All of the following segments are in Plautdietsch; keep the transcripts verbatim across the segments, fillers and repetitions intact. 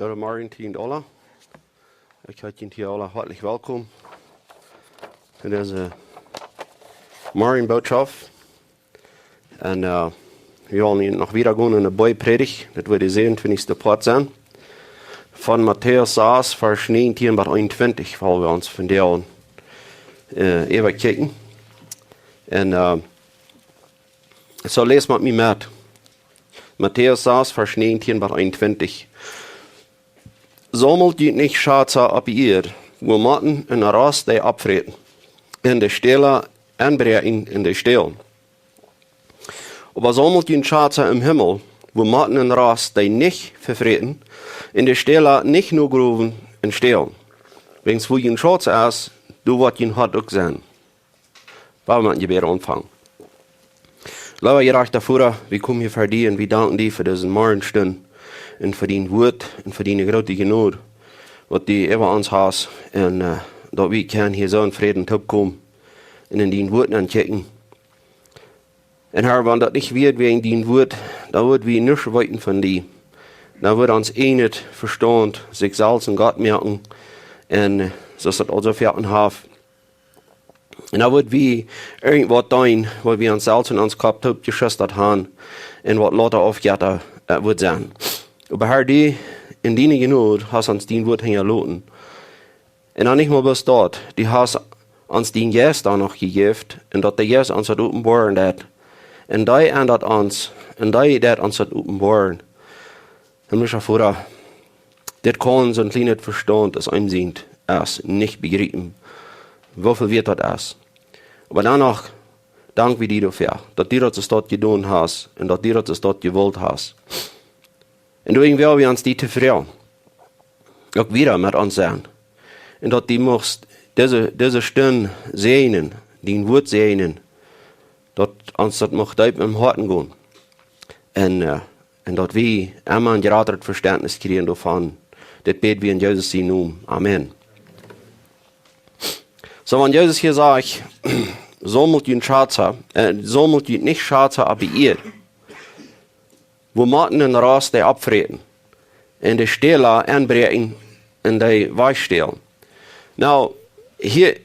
Goodemorjen, Team Dola. Ekj heet junt hia aula hoatlich welkom to dise Morjenbootschoft. Un, äh, wie wellen nu noch wieda gonen en de Boajprädicht. Daut woat de säwentwintichste Poat sennen. Von Matäus sas, Varsch näajentieen bat eenuntwintich, woa wie ons vondoag, äh, äwakjikjen. Un, äh, soo läs met mie met. Matäus sas, Varsch näajentieen bat eenuntwintich. Saumelt junt nich Schaza opp de Ieed, wua Motten un Rost dee oppfräten, un de Stäla enbräakjen un dee stälen. Oba saumelt junt Schaza em Himmel, wua Motten un Rost dee nich vefräten, un de Stäla nich nogrowen un stälen. Wäajens wua jun Schauz es, doa woat jun Hoat uk sennen. Lot ons met een Jebäd aunfangen. Leewa jerajchta Voda, wie komen hia ver die un wie danken die fa dise Morjenstund un fa dien Wuat un fa diene groote Jnod, waut du äwa ons hast, un, äh, daut wie kjennen hia soo en Fräd toopkomen un en dien Wuat ankjikjen. Un Herr, wan daut nich wia wäajen dien Wuat, dan wudd wie nuscht weeten von die. Dan wudd ons eejnet Vestaunt sikj selfst een Gott moaken, un, äh, soo aus daut aul soo väl haft. Un dan wudd wie irjentwaut doonen, waut wie ons selfst en ons Kopp toopjeschustat haben un waut lota Aufjetta, äh, wudd sennen. Oba Herr, du en diene Jnod hast ons dien Wuat hinjaloten. Un dan nich mol bloos daut, du hast ons dien Jeist dan noch jejäft, un daut de Jeist ons daut openboaren deit. Un dee endat ons, un dee deit ons daut openboaren. Himmlischa Voda, dit kaun soon kjlienet Vestaunt aus ons sient es nich bejriepen, woo väl wieet daut es. Oba dan noch dank wie die doafäa, daut du daut soo jedonen hast un daut du daut soo jewult hast. Un doawäajen well wie ons die tofräd uk wieda met ons sennen. Un daut du muchst dise, dise Stund säajnen, dien Wuat säajnen, daut ons daut mucht deep em Hoaten gonen. Un, äh, un daut wie emma een jratret Vestentnis kjrieen doavon. Dit bäd wie en Jesus sienen Nomen. Amen. Soo, wan Jesus hia sajcht, saumelt junt Schaza, äh, saumelt junt nich Schaza opp de Ieed, wua Motten un Rost dee oppfräten, un de Stäla enbräakjen un dee wajchstälen. Nu, hia,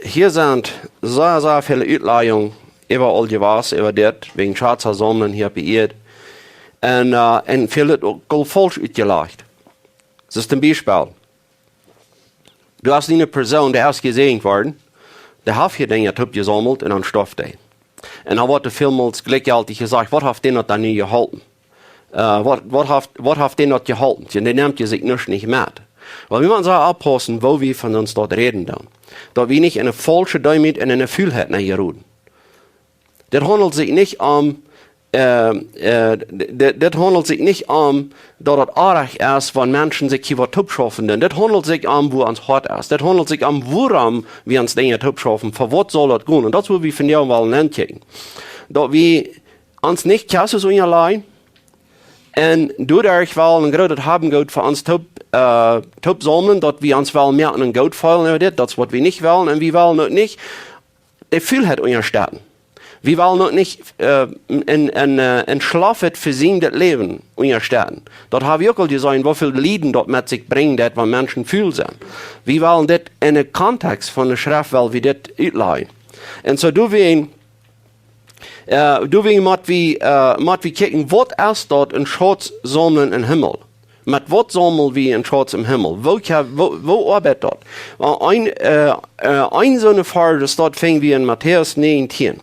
hia sent sea, sea väl Utlajungen äwa aul jewast, äwa dit, wäajen Schaza saumlen hia opp de Ieed. Un, äh, un väl daut uk aul faulsch utjelajcht. Daut es een Biespel. Du hast eene Persoon, dee es jesäajent worden, dee haft hia Dinja toopjesaumelt un dan stoaft dee. Un dan woat doa välmols jlikjjeltich jesajcht: "Waut haft dän daut dan nu jeholpen? Äh, waut, waut haft, waut haft dän daut jeholpen?" Un dee nemt sikj nuscht nich met. Oba wie motten sea oppaussen, woo wie von ons doa räden dan. Daut wie nich en eene faulsche Deemoot un en eene Fulheit nenjeroden. Dit haundelt sikj nich om, äh, äh, d-, d-, dit haundelt sikj nich om daut daut oajch es, wan Menschen sikj hia waut toopschaufen doonen. Dit haundelt sikj om, woo ons Hoat es. Dit haundelt sikj om, wuarom wie ons Dinja toopschaufen, fa waut saul daut gonen. Un daut es, wua wie vondoag wellen ankjikjen. Daut wie ons nich Christus unjalajen un doaderch wellen een grootet Haben Goot fa ons toop, äh, toopsaumlen, daut wie ons wellen moaken een Goot feelen äwa dit, daut es, waut wie nich wellen. Un wie wellen uk nich de Fulheit unjastetten. Wie wellen uk nich, äh, een, een, äh, een schlauet, vesieejnet Läwen unjastetten. Daut hab wie uk aul jeseenen, woo väl Lieden daut met sikj brinjt, daut wan Menschen ful sent. Wie wellen dit en dän Kontext von de Schreft, well wie dit utlajen. Un soo doawäajen, äh, doawäajen mott wie, äh, mott wie kjikjen, waut es daut een Schauz saumlen em Himmel? Met waut saumel wie een Schauz em Himmel? Woo kje-, woo, woo oabeit daut? Well, een, äh, äh, een soone Varsch, daut finj wie en Matäus näajentieen.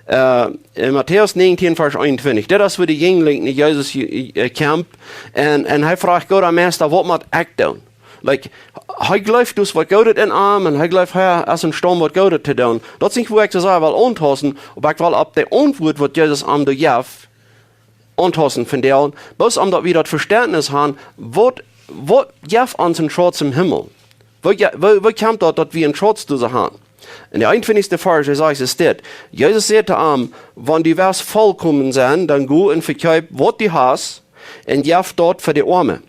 Äh, en Matäus näajentieen, Varsch eenuntwintich. Dit es, wua de Jinjlinj no Jesus je-, äh, kjemt. Un, un hee fruach: "Gooda Meista, waut mott ekj doonen?" Like, hee jleeft daut waut Goodet en am, un hee jleeft, hee es em Staut waut Goodet to doonen. Daut es nich, wua ekj soo sea well auntausten, oba ekj well opp de Auntwuat, waut Jesus am doa jeft, auntausten vondoag, bloos om daut wie daut Vestentnis haben, waut, waut jeft ons een Schauz em Himmel? Woo je-, woo, woo kjemt daut, daut wie een Schauz doa haben? En de eenuntwintichste Varsch, dee sajcht, es dit: Jesus säd to am: "Wan du west vollkomen sennen, dan go un vekjeep, waut du hast, un jeff daut fa de Oame.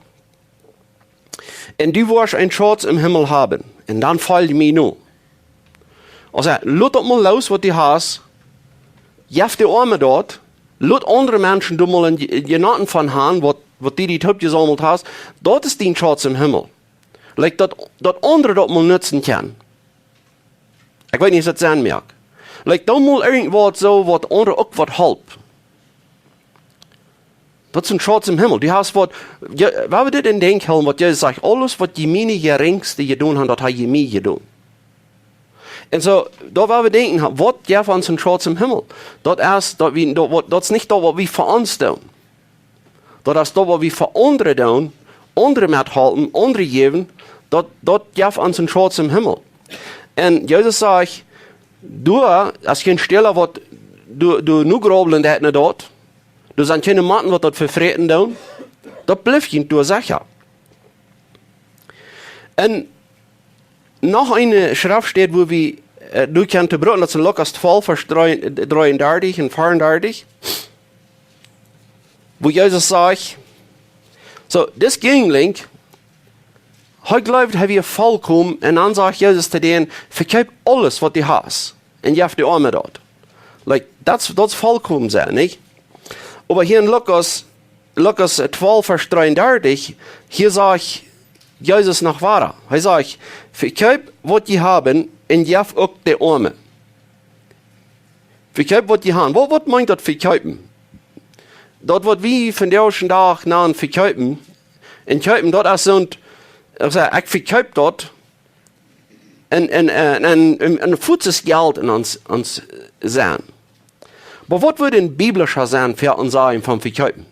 Un du woascht een Schauz em Himmel haben, un dan folj mie no." Aulsoo, lot daut mol loos, waut du hast, jeff de Oame daut, lot aundre Menschen doa mol een Je-, Jenoten von haben, waut waut du die toopjesaumelt hast, daut es dien Schauz em Himmel. Like daut, daut aundre daut mol nutzen kjennen. Ekj weet nich, aus daut Senn moakt. Like, dan mol irjentwaut soo, waut aundre uk waut halpt. Daut es een Schauz em Himmel. Du hast waut, je, wan wie dit en Denkj hoolen, waut Jesus sajcht, aules waut jie miene Jerinjste jedonen haben, daut ha jie mie jedonen. Un soo, doa wan wie denkjen, waut jeft ons een Schauz em Himmel? Daut es, daut wie, daut, waut, daut es nich daut waut wie fa ons doonen. Daut es daut waut wie fa aundre doonen, aundre methalpen, aundre jäwen, daut, daut jeft ons een Schauz em Himmel. Un Jesus sajcht, du, aus jie stelle waut, du, du nu grublen deit no daut, doa sent kjeene Motten waut daut vefräten doonen, daut blift junt doa secha. Un noch eene Schreftstäd, wua wie, äh, doa kjennen brucken, daut es en Lukas twalf, Varsch dree, dreeundartich un veeaundartich, wua Jesus sajcht, soo, dis Jinjling, hee jleeft, hee wia vollkomen, un dan sajcht Jesus to dän, vekjeep aules waut du hast, un jeff de Oame daut. Like, daut, daut es vollkomen sennen, nich? Oba hia en Lukas, Lukas, äh, twalf, Varsch dreeundartich, hia sajcht Jesus noch wada. Hee sajcht, vekjeep waut jie haben un jeff uk de Oame. Vekjeep waut jie haben. Waut, waut meent daut vekjeepen? Daut waut wie vondoag dän Dach nanen vekjeepen, un kjeepen, daut es soont, ekj saj, ekj vekjeep daut, un, un, un, un, un, un fuaz es Jelt en ons, ons Senn. Oba waut wudd een biblischa Senn fa ons sajen von vekjeepen?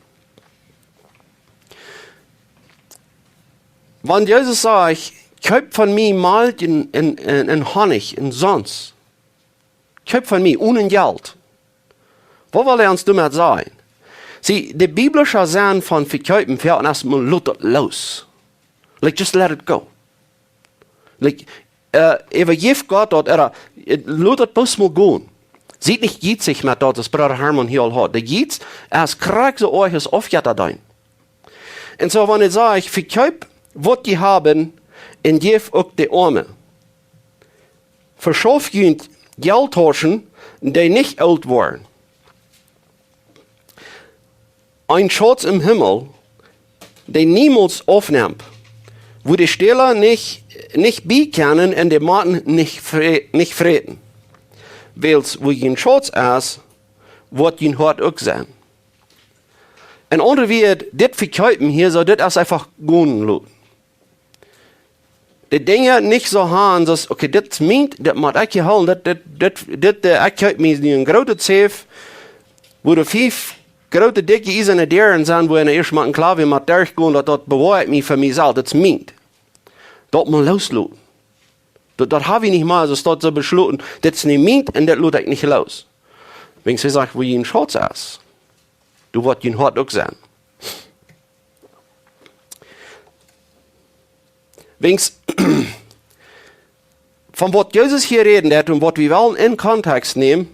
Wan Jesus sajcht, kjeep von mie Malkj un, un, un, un Honnich un soont. Kjeep von mie, onen Jelt. Waut well hee ons doamet sajen? See, de biblischa Senn von vekjeepen, fa ons es mol lot daut loos. Like, just let it go. Like, äh, äwajeft Gott daut, ooda, äh, lot daut bloos mol gonen. Siet nich jietsich met daut, aus Brooda Hermann hia aul haud. De Jiets es krakjt soo oajch aus Aufjetta deenen. Un soo, wan hee sajcht, vekjeep waut jie haben un jeff uk de Oame. Veschauft junt Jelttauschen, dee nich oolt woaren. Een Schauz em Himmel, dee niemols aufnemt, wua de Stäla nich, nich bie kjennen un de Motten nich fre-, nich fräten. Wiels wua jun Schauz es, woat jun Hoat uk sennen. En aundre Wieed, dit vekjeepen hia soo, dit es eefach gonen loten. De Dinja nich soo han, soo aus, okay, dit es mient, dit mott ekj hia hoolen, dit, dit, dit, dit, äh, ekj kjeep mie nu een grootet Safe, wua doa fief groote, dikje, iesane Däaren sent, wua eena ieescht mott een Klauwje mott derchgonen, daut, daut bewoa ekj mie fa mie selfst, dit es mient. Daut mott loosloten. Daut, daut hab wie nich mea, soo aus daut soo beschloten, dit es nu mient un dit lot ekj nich loos. Wan hee sajcht, wua jun Schauz es, doa woat jun Hoat uk sennen. Wiels, von waut Jesus hia räden deed un waut wie wellen en Kontext nämen,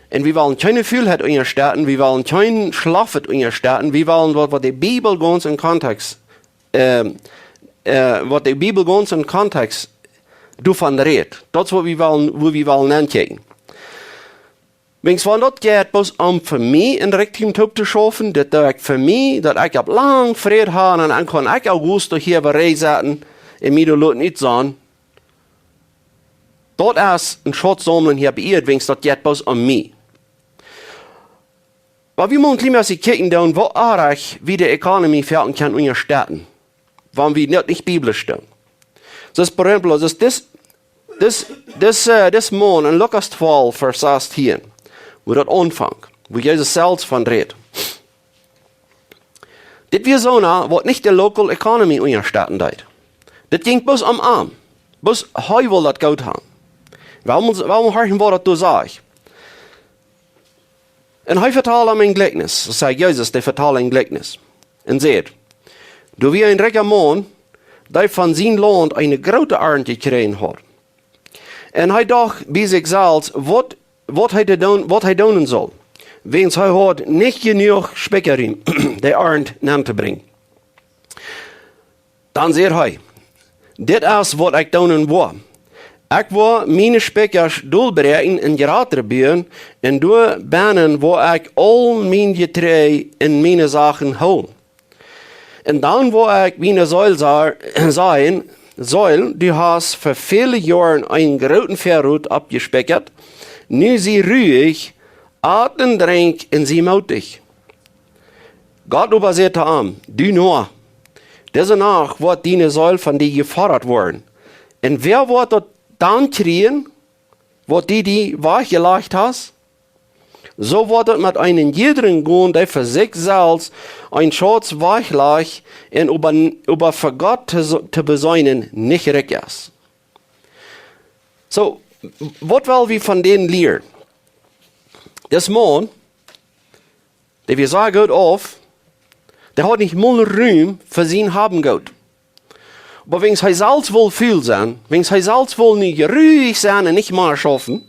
un wie wellen kjeene Fulheit unjastetten, wie wellen kjeen Schlafet unjastetten, wie wellen waut, waut de Bibel gaunz en Kontext, ähm, äh, waut de Bibel gaunz en Kontext doavon rät. Daut es waut wie wellen, wua wie wellen ankjikjen. Wiels wan daut jeit bloos om fa mie een Rikjdom toop to schaufen, daut doo ekj fa mie, daut ekj opp lang Fräd ha un dan kaun ekj August doa hia wada setten un mie doa loten utsennen. Daut es een Schauz saumlen hia opp Ieed, wiels daut jeit bloos om mie. Oba wie motten kjlien bät kjikjen dan, woo oajch wie de economy fa ons kjennen unjastetten, wan wie daut nich biblisch doonen. Soo aus, fa Biespel, soo aus dis, dis, dis, äh, dis Maun en Lukas twalf, Varsch sastieen, wua daut aunfangt, wua Jesus selfst von rät. Dit wia soona, waut nich de local economy unjastetten deed. Dit jinkj bloos om am. Bloos hee wull daut goot haben. Wuarom, wuarom horchen wie daut doa sajcht? Un hee vetald am een Jlikjnis. Daut sajcht Jesus, dee vetald een Jlikjnis. Un säd: Doa wia een rikja Maun, dee von sien Launt eene groote Arnt jekjräajen haud. Un hee docht bie sikj selfst, waut, waut hee to doonen, waut hee doonen sull. Wiels hee haud nich jenuach Spikja, de Arnt nenntobrinjen. Dan säd hee: Dit es waut ekj doonen woa. Ekj woa miene Spikja dolbräakjen un jratre buen, un doa bennen woa ekj aul mien Jeträajd un miene Sachen hoolen. Un dan woa ekj miene Seel sa-, sajen: Seel, du hast fa väle Joaren eenen grooten Väarot aufjespikjat. Nu sie ruich, at un drinkj un sie mootich. Gott oba säd to am: Du Noah, dise Nacht woat diene Seel von die jefoddat woaren. Un wäa woat daut dan kjrieen, waut du die wajchjelajcht hast? Soo woat et met eenen jiedren gonen, dee fa sikj selfst eenen Schauz wajchlajcht un oba, oba fa Gott to, to beseenen nich rikj es. Soo, waut well wie von dän lieren? Dis Maun, dee wia sea goot auf, dee haud nich mol Rum fa sien Haben Goot. Oba wiels hee selfst wull ful sennen, wiels hee selfst wull nu ruich sennen un nich mea schaufen,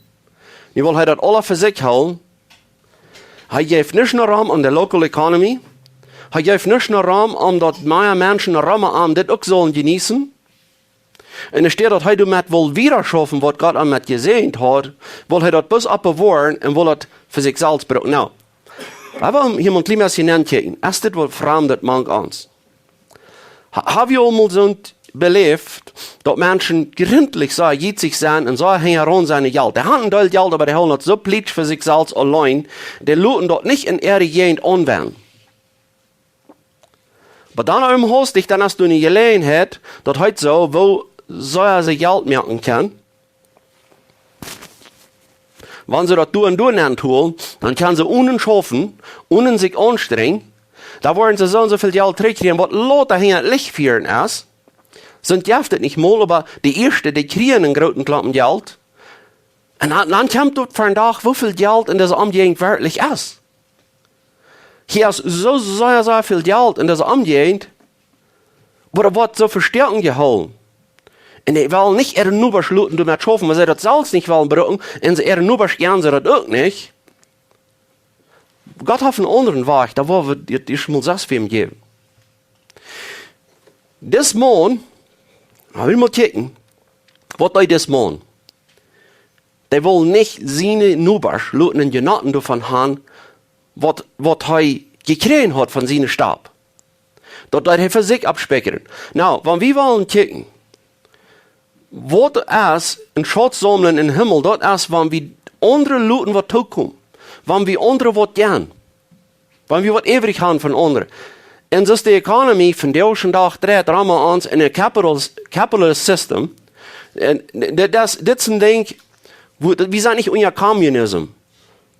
nu wull hee daut aules fa sikj hoolen. Hee jeef nuscht no rom om de local economy. Hee jeef nuscht no rom om daut mea Menschen rom am dit uk sullen jeneeten. Un enne Städ daut hee doamet wull wieda schaufen, waut Gott am met jesäajent haud, wull hee daut bloos oppbewoaren un wull daut fa sikj selfst brucken. Nu, wie wellen hia mol een kjlien bät nenkjikjen. Es dit waut Framdet mank ons? Ha-, hab wie aul mol soont beläft, daut Menschen jrintlich soo jietsich sent un soo hinjaraun sent no Jelt? Dee haben een Deel Jelt, oba dee hoolen daut soo plietsch fa sikj selfst auleen. Dee loten daut nich en äare Jäajent aunwennen. Oba dan em Haus, dan hast du eene Jeläajenheit, daut heet soo, woo soo see Jelt moaken kjennen. Wan see daut doa un doa nenntalen, dan kjennen see onen schaufen, onen sikj aunstrenjen, dan woaren see soo un soo väl Jelt trigjkjrieen, waut lota hinja daut Licht fieren es. Soont jeft et nich mol, oba de ieeschte, dee kjrieen een grooten Klompen Jelt. Un dan, dan kjemt daut vondoag, woo väl Jelt en dise Omjäajent werkjlich es. Hia es soo sea, sea väl Jelt en dise Omjäajent, oba daut woat soo vestoaken jehoolen. Un dee wellen nich äare Nobasch loten doamet schaufen, wiels see daut selfst nich wellen brucken, un see äare Nobasch jeef see daut uk nich. Gott haft eenen aundren Wajch, doa woa wie dit ieescht mol sest fa am jäwen. Dis Maun, wie motten kjikjen, waut deed dis Maun? Dee wull nich siene Nobasch loten een Jenoten doavon haben, waut, waut hee jekjräajen haud von siene Stap. Daut deed hee fa sikj aufspikjren. Nu, wan wie wellen kjikjen, waut es een Schauz saumlen em Himmel, daut es, wan wie aundre loten waut tookomen, wan wie aundre waut jäwen, wan wie waut äwrich haben von aundre. Un soo es de economy vondoag dän Dach, dreit rom ons en een capital-, capitalist system. Un dit es, dit es een Dinkj, woo, wie sent nich unja Kommunismus,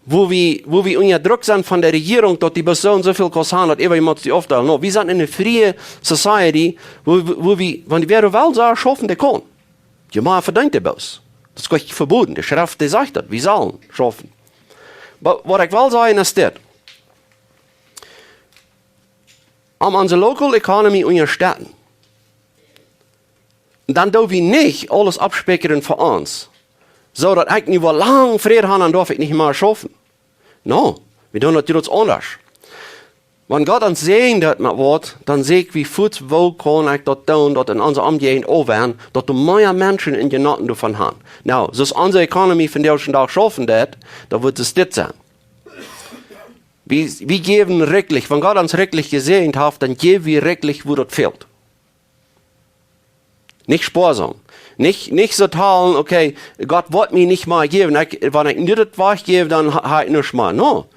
woo wie, woo wie unja Druck sent von de Rejierunk, daut dee bloos soo un soo väl kosten, daut äwa jemaunt dee aufteilen. No, wie sent eene friee society, woo, woo wie, wan wäa well saul schaufen, dee kaun. Je mea vedeent, dee bloos. Daut es nich vebooden. De Schreft, dee sajcht daut, wie sellen schaufen. Oba waut ekj well sajen es dit. Om onse local economy unjastetten, dan doo wie nich aules aufspikjren fa ons, soo daut ekj nu woa lang Fräd haben, dan darf ekj nich mea schaufen. No, wie doonen daut jrods aundasch. Wan Gott ons säajent met waut, dan saj wie fuaz, woo kaun ekj daut doonen, daut en onse Omjäajent aufwenjen, daut doa mea Menschen een Jenoten doavon haben. Nu, soo aus onse economy vondoag dän Dach schaufen deit, dan woat et dit sennen. Wie, wie jäwen rikjlich, wan Gott ons rikjlich jesäajent haft, dan jäw wie rikjlich, wua daut fält. Nich spoasom. Nich, nich soo talen, okay, Gott woat mie nich mea jäwen. Ekj, wan ekj nu dit wajchjäw, dan ha, ha ekj nuscht mea. No.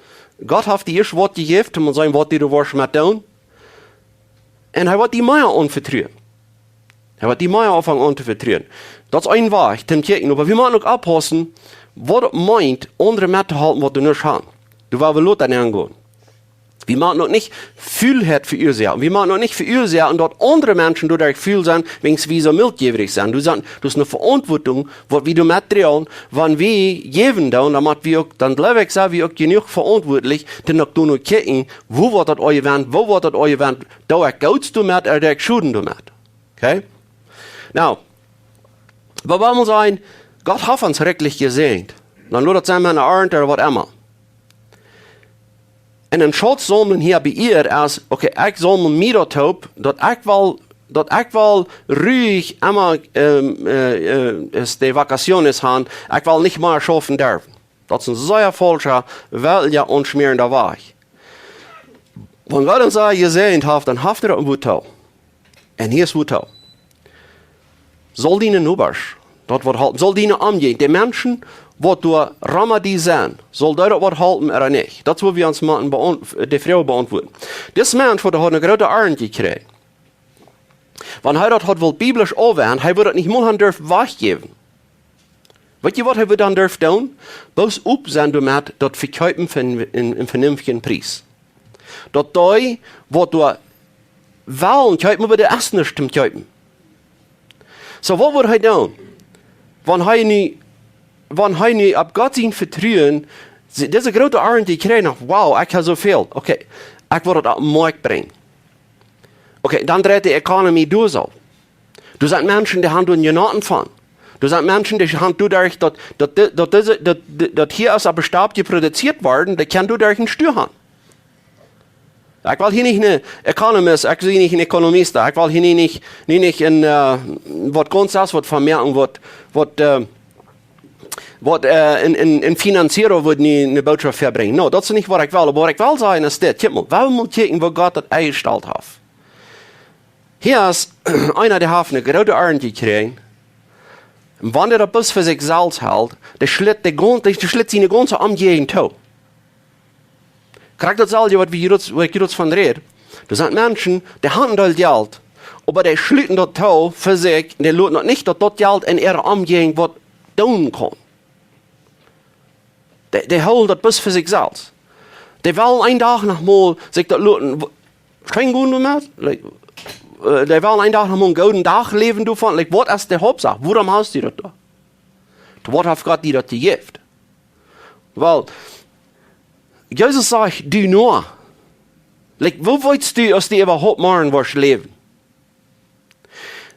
Gott haft die ieescht waut jejäft, om to seenen, waut du doa woascht met doonen. Un hee woat die mea aunvetruen. Hee woat die mea aunfangen auntovetruen. Daut es een Wajch, toom kjikjen. Oba wie motten uk oppaussen, waut et meent, aundre mettohalpen, waut dee nuscht haben. Doa woa wie lota aungonen. Wie motten uk nich Fulheit veuasoaken. Wie motten uk nich veuasoaken, daut aundre Menschen doaderch ful sent, wiels wie soo multjäwrich sent. Du sent, du hast eene Veauntwuatunk, waut wie doa metdroagen, wan wie jäwen doonen, dan mott wie uk, dan jleew ekj, sent wie uk jenuach veauntwuatlich, toom uk doonen kjikjen, woo woat daut aunjewendt, woo woat daut aunjewendt, doo ekj Goots doamet, ooda doo ekj Schoden doamet. Okay? Nu, oba wie motten sajen, Gott haft ons rikjlich jesäajent. Dan lot daut sennen met eene Arnt ooda waut emma. Un een Schauz saumlen hia bie Ieed es, okay, ekj saumel mie daut opp, daut ekj woa, daut ekj woa ruich emma, ähm, äh, äh, es de vacaciones haben, ekj woa nich mea schaufen derwen. Daut es een sea faulscha, weltlicha, aunschmäarenda Wajch. Wan Gott ons soo jesäajent haft, dan haft hee daut een Wuat too. Un hia es Wuat too. Saul diene Nobasch daut waut halpen? Saul diene Omjäajent, de Menschen, waut doa rom die sent, saul dee daut waut halpen ooda nich? Daut es, wua wie ons motten beaunt-, de Froag beauntwuaden. Dis Mensch, waut haud eene groote Arnt jekjräajen. Wan hee daut haud wult biblisch aufwenjen, hee wudd daut nich mol han durft wajchjäwen. Weet jie, waut hee wudd dan durft doonen? Bloos op sennen doamet daut vekjeepen fa een, een, een vernünftigen Pries. Daut dee, waut doa wellen kjeepen, oba doa es nuscht toom kjeepen. Soo, waut wudd hee doonen? Wan hee nu, wan hee nu opp Gott sien Vetruen, se-, dise groote Arnt jekjräajen haft, wow, ekj hab soo väl. Okay, ekj well daut opp dän Moakt brinjen. Okay, dan dreit de Economy doa soo. Doa sent Menschen, dee han doa jenoten von. Doa sent Menschen, dee han doaderch daut, daut di-, daut dise, daut, daut hia aus opp een Stapel produzieet worden, dee kjennen doaderch een Stua han. Ekj well hia nich een Economist, ekj sie nich een Economista, ekj well hia nich, nich, nich een, äh, waut gaunz aundasch waut von moaken, waut, waut, äh, waut, äh, een, een, een Financiero wudd nu eene Bootschoft verbrinjen. No, daut es nich waut ekj well, oba waut ekj well sajen es dit, kjikj mol, wie motten kjikjen, woo Gott daut enjestalt haft. Hia es eena, dee haft eene groote Arnt jekjräajen. Un wan hee daut bloos fa sikj selfst helt, dee schlitt de gaun-, dee schlitt siene gaunze Omjäajent too. Krakjt daut selwje, waut wie hia, waut ekj hia von räd. Doa sent Menschen, dee han een Deel Jelt, oba dee schluten daut too fa sikj, un dee loten daut nich, daut daut Jelt en äare Omjäajent waut doonen kaun. Dee, dee hoolen daut bloos fa sikj selfst. Dee wellen een Dach noch mol sikj daut loten, w-, scheen gonen doamet. Like, äh, dee wellen een Dach noch mol een gooden Dach läwen doavon. Like, waut es de Hauptsach? Wuarom hast du daut doa? Waut haft Gott die daut jejäft? Well, Jesus sajcht, du no. Like, woo weetst du, aus du äwahaupt morjen woascht läwen?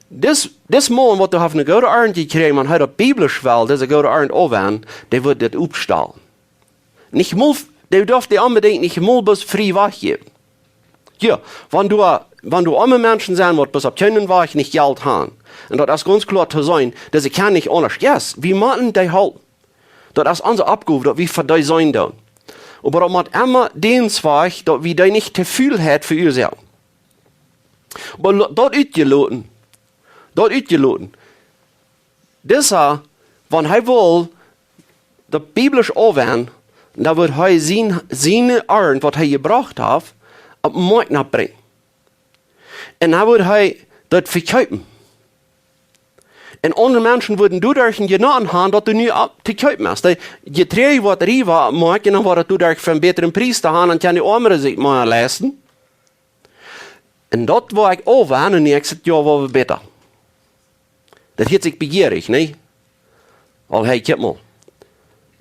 Dis, dis Maun, waut doa haft eene goode Arnt jekjräajen, wan hee daut biblisch well, dise goode Arnt aufwenjen, dee woat dit oppstalen. Nich mol, dee darf dee onbedinjt nich mol bloos frie wajchjäwen. Jo, wan doa, wan doa oame Menschen sent, waut bloos opp kjeenen Wajch nich Jelt han. Un daut es gaunz kloa to seenen, daut see kjennen nich aundasch. Yes, wie motten dee halpen. Daut es onse Oppgow, daut wie fa dee seenen doonen. Oba daut mott emma dän Wajch, daut wie dee nich too väl Leet veuasoaken. Oba lo-, daut utjeloten, daut utjeloten. Disa, wan hee well daut biblisch aufwenjen, dan wudd hee sien, siene Arnt, waut hee jebrocht haft, opp dän Moakt brinjen. Un dan wudd hee daut vekjeepen. Un aundre Menschen wudden doaderch een Jenoten han, daut doa nu opp to kjeepen es. Dee Jeträajd woat riva opp dän Moakt, un dan woat daut doaderch fa een bätren Pries to han, dan kjennen de Oame sikj mea leisten. Un daut woa ekj aul woaren, un ekj säd, jo, woa wie bäta. Daut hieet sikj bejierich, nä? Oba hey, kjikj mol.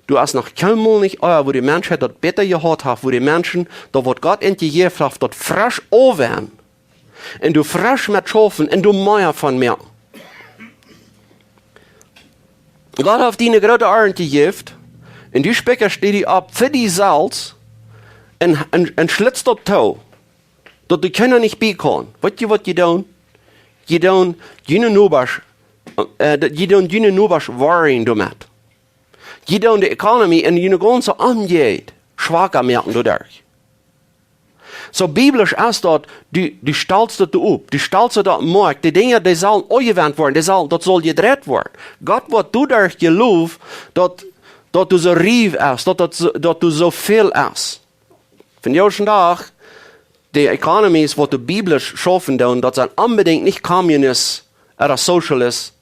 Doa es noch kjeenmol nich, ah, wua de Menschheit daut bäta jehaut haft, wua de Menschen, daut waut Gott an jejäft haft, daut fresch aufwenjen. Un doa fresch met schaufen un doa mea von moaken. Gott haft die eene groote Arnt jejäft, un du spikjast die opp fa die selfst, un, un, un schlitst daut too, daut doa kjeena nich bie kaun. Weetst du, waut jie doonen? Jie doonen june Nobasch, äh, daut, jie doonen june Nobasch worryen doamet. Jie doonen de Economy un june gaunze Omjäajent schwaka moaken doaderch. Soo biblisch es daut, du, du stalst daut opp, du stalst daut opp dän Moakt, de Dinja, dee sellen aunjewendt woaren, dee sellen, daut saul jedreit woaren. Gott woat doaderch jeloft, daut, daut doa soo rief es, daut, daut, daut doa soo väl es. Vondoag dän Dach, de Economies, waut doa biblisch schaufen doonen, daut sent onbedinjt nich communist ooda socialist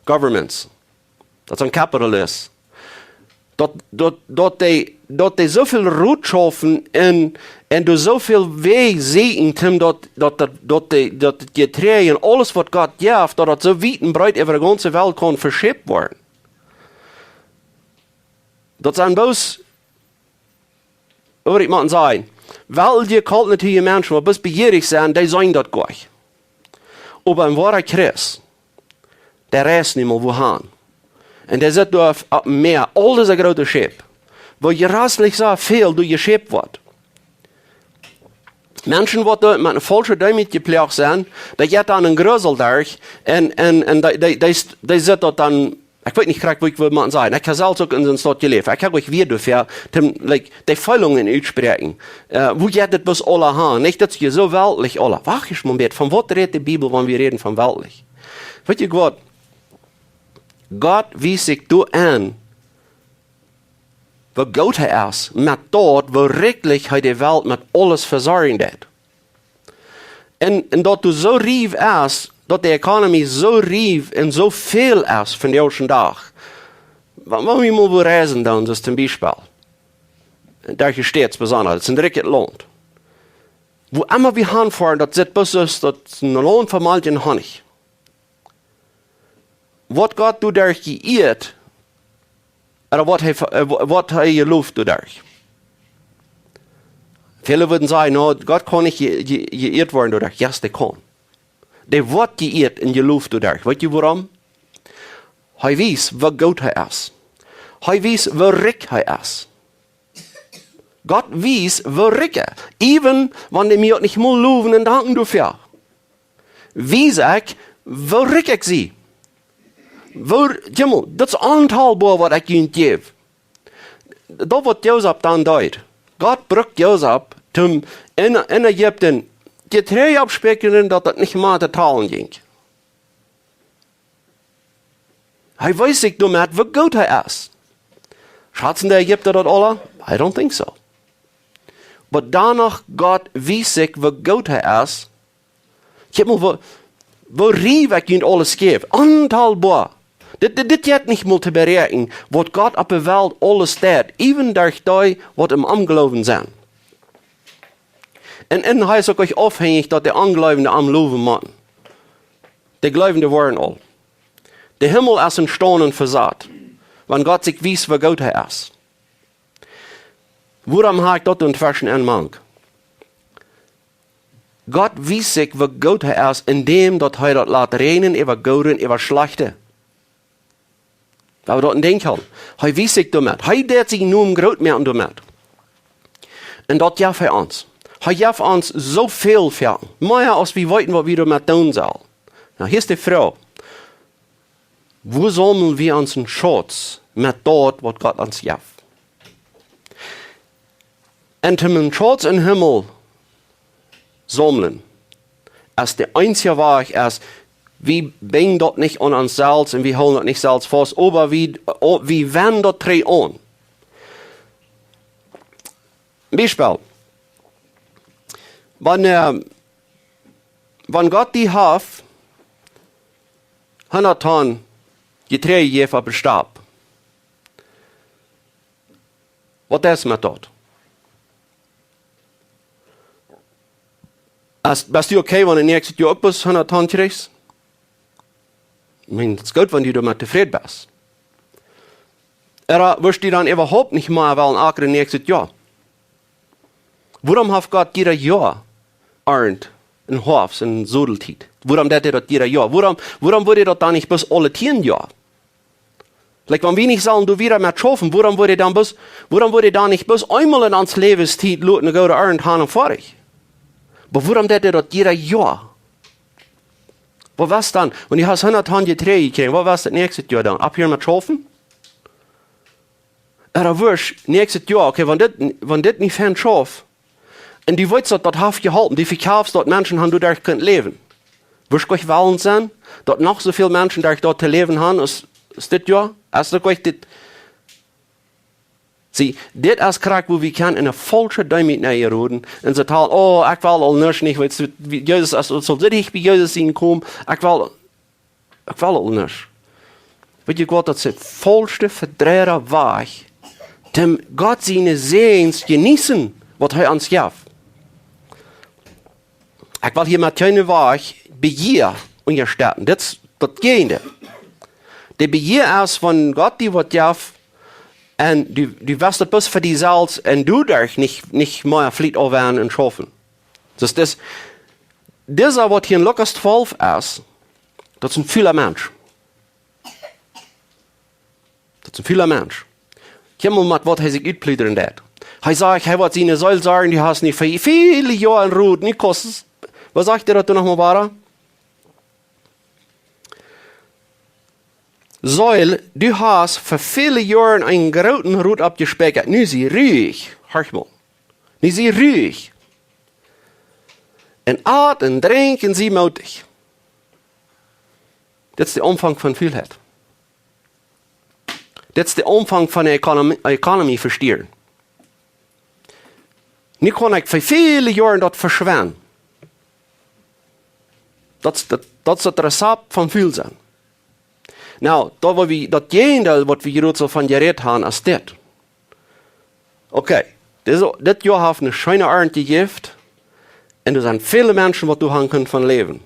governments. Daut sent capitalist. Daut, daut, daut dee, daut dee soo väl rutschaufen un, un doa soo väl Wäaj seenen, om daut, daut, daut, daut dee, daut Jeträajd un aules, waut Gott jeft, daut daut soo wiet un breet äwa de gaunze Welt kaun veschippt woaren. Daut sent bloos, woo ekj mott sajen, well jie kaltnätuaje Menschen, waut bloos bejierich sent, dee seenen daut goa nich. Oba een woara Christ, dee reist nu mol wua han. Un dee sitt doa opp, opp däm Mäa, aul dise groote Schip, wua jreslich soo väl doa jeschippt woat. Menschen, waut doa met eene faulsche Deemoot jeploagt sent, dee jeit dan een Grusel derch un, un, un dee, dee, dee, dee sitt daut dan Ekj weet nich krakjt, woo ekj wudd motten sajen. Ekj hab selfst uk en soone Staut jeläft. Ekj hab uk wea doafäa, toom, like, de Feelungen utspräakjen. Äh, woo jeit daut bloos aula han? Nich daut je soo weltlich aula. Wacht ieescht mol een bät, von waut rät de Bibel, wan wie räden von weltlich? Weet jie waut? Gott wiest sikj doa aun, woo goot hee es, met daut, woo rikjlich hee de Welt met aules vesorjen deit. Un, un daut doa soo rikj es, daut de economy soo rikj un soo väl es vondoag dän Dach. Wa-, wan wie mol wua reisen doonen, soo toom Biespel. Derch de States besonda, daut es een rikjet Launt. Wua emma wie han foaren, daut sitt bloos soo, daut es een Launt von Malkj un Honnich. Woat Gott doaderch jeieet, ooda woat hee, äh, wo-, woat hee jeloft doaderch? Väle wudden sajen, no, Gott kaun nich je-, je-, jeieet woaren doaderch. Yes, dee kaun. Dee woat jeieet un jeloft doaderch. Weet jie wuarom? Hee wiest, woo goot hee es. Hee wiest, woo rikj hee es. Gott wiest, woo rikj hee. Even wan dee mie uk nich mol lowen un danken doafäa, wies ekj, woo rikj ekj sie. Woo, jemol, daut es ontalboa, waut ekj junt jäw. Daut, waut Josef dan deed. Gott brukt Josef, toom en, en Ägipten Jeträajd oppspikjren, daut daut nich mea to talen jinkj. Hee wiest sikj doamet, woo goot hee es. Schazen de Ägipta daut aula? I don't think so. Oba doano, Gott wiest sikj, woo goot hee es. Kjikj mol, woo, woo rikj ekj junt aules jäw. Ontalboa. Dit, dit, dit jeit nich mol to beräakjnen, waut Gott opp de Welt aules deit, even derch dee, waut em Ongloowen sent. Un, un hee es uk nich aufhenjich, daut de Ongleewende am lowen motten. De Gleewende woaren aul. De Himmel es entstaunen un vesat, wan Gott sikj wiest, woo goot hee es. Wuarom hab ekj daut doa tweschen en mank? Gott wiest sikj, woo goot hee es, endäm daut hee daut lat räajnen äwa Goode un äwa Schlajchte. Daut wie daut en Denkj hoolen. Hee wiest sikj doamet. Hee deit sienen Nomen groot moaken doamet. Un daut jeft hee ons. Hee jeft ons soo väl fa. Mea aus wie weeten, waut wie doamet doonen sellen. Nu, hia es de Froag. Woo saumel wie onsen Schauz met daut, waut Gott ons jeft? Un om een Schauz em Himmel saumlen, es de eensje Wajch, es, wie binjen daut nich aun ons selfst un wie hoolen daut nich selfst faust, oba wie, o-, wie wenjen daut trigj aun. Biespel. Wan, äh, wan Gott die haft hundat Ton Jeträajd jejäft opp de Stap, waut es met daut? Es, best du okay, wan du näakjstet Joa uk bloos hundat Ton kjrichst? Ekj meen, daut es goot, wan du doamet tofräd best. Ooda wurscht du dan äwahaupt nich mea wellen akren näakjstet Joa? Wuarom haft Gott jieda Joa Arnt un Hoafst un Sodeltiet? Wuarom deit hee daut jieda Joa? Wuarom, wuarom wudd hee daut dan nich bloos aule tieen Joa? Like, wan wie nich sellen doa wieda met schaufen, wuarom wudd hee dan bloos, wuarom wudd hee dan nich bloos eemol en ons Läwenstiet loten ne goode Arnt han un foadich? Oba wuarom deit hee daut jieda Joa? Waut wia dan, wan du hast hundat Ton Jeträajd jekjräajen, waut wia daut näakjste Joa dan? Opphieren met schaufen? Ooda wurscht, näakjstet Joa, okay, wan dit, wan dit nich fein schauft, un du weetst, daut daut haft jeholpen, du vekjeefst, daut Menschen han doaderch kunt läwen. Wurscht du wellen sennen, daut noch soo väl Menschen doaderch daut to läwen han aus, aus dit Joa? Es daut nich dit? See, dit es krakjt, wua wie kjennen en eene faulsche Deemoot nenroden un sajen: "Oh, ekj well aul nuscht nich, wiels wie, Jesus es aul soo dicht bie Jesus sien komen, ekj well, ekj well aul nuscht." Weetst du waut, daut es de faulste, vedreide Wajch, om Gott siene Säajen to jeneeten, waut hee ons jeft. Ekj well hia met kjeenen Wajch Bejia unjastetten. Dit es daut Jäajendeel. De Bejia es, wan Gott die waut jeft, un du, du west daut bloos fa die selfst un du doarfst nich, nich mea fliet aunwenjen un schaufen. Daut es, disa, waut hia en Lukas twalf es, daut es een fula Mensch. Daut es een fula Mensch. Kjikj mol met waut hee sikj utpludren deit. Hee sajcht, hee woat siene Seel sajen, dee haft nu väl, väl Joa en Rot, nu kost et. Waut sajcht hee doa noch mol wieda? Seel, du hast fa väle Joaren eenen grooten Rot oppjespikjat. Nu sie ruich. Horch mol. Nu sie ruich. Un at un drinkj un sie mootich. Dit es de Aunfank von Fulheit. Dit es de Aunfank von de Economy, Economy vestieren. Nu kaun ekj fa väle Joaren daut veschwenden. Daut, daut, daut es daut Rezept von ful sennen. Nu, daut, waut wie, daut Jäajendeel, waut wie hia soo von jerät haben, es dit. Okay, dit, dit Joa haft eene scheene Arnt jejäft. Un doa sent väle Menschen, waut doa haben kunnen von läwen.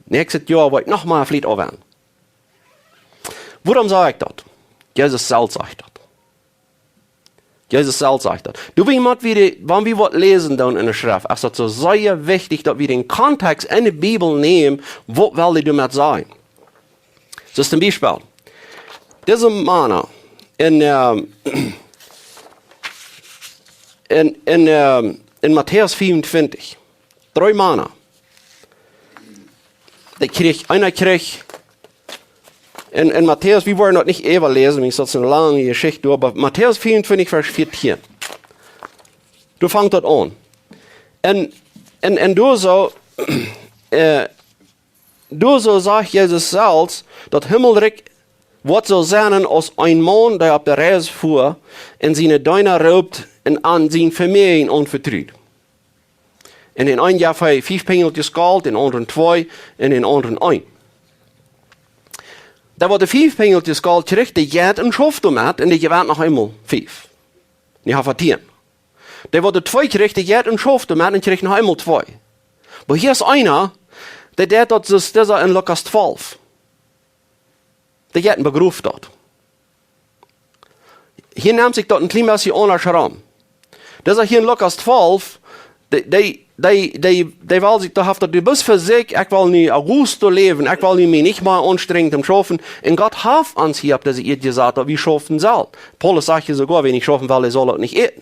Näakjstet Joa woa ekj noch mea Fliet aufwenjen. Wuarom saj ekj daut? Jesus selfst sajcht daut. Jesus selfst sajcht daut. Du, wie mott wie de, wan wie waut läsen dan enne Schreft, es daut soo sea wichtich, daut wie dän Kontext enne Bibel nämen, waut well hee doamet sajen. Soo aus een Biespel. Dise Mana en, ähm, en, en, ähm, en Matäus vea un twintich. Dree Mana. Dee kjrieech, eena kjrieech, en, en Matäus, wie woaren daut nich äwa läsen, wiels daut es eene lange Jeschicht, oba Matäus vea un twintich, Varsch vieetieen. Doa fangt daut aun. En, en, en doa soo, äh, doa soo sajcht Jesus selfst, daut Himmelrikj woat soo sennen aus een Maun, dee opp de Reis fua un siene Deena roopt un an sien Vemäajen aunvetrut. Un dän eenen jeef hee fief Pinjeltjes Golt, dän aundren twee un dän aundren eent. Dee, waut de fief Pinjeltjes Golt kjrieech, dee jeit un schauft doamet un dee jewant noch eemol fief. Dee haft tieen. Dee, waut de twee kjrieech, dee jeit un schauft doamet un kjrieech noch eemol twee. Oba hia es eena, dee deit daut soo aus dise en Lukas twalf. Dee jeit un begroft daut. Hia nemt sikj daut een kjlien bät aundasch rom. Daut es hia en Lukas twalf, dee, dee, dee, dee, dee well sikj, dee haft daut, dee wist fa sikj, ekj well nu a gusto läwen, ekj well nu mie nich mea aunstrenjen toom schaufen. Un Gott haft ons hia opp dise Ieed jesat, daut wie schaufen sellen. Paulus sajcht hia soogoa, wäa nich schaufen well, dee saul uk nich äten.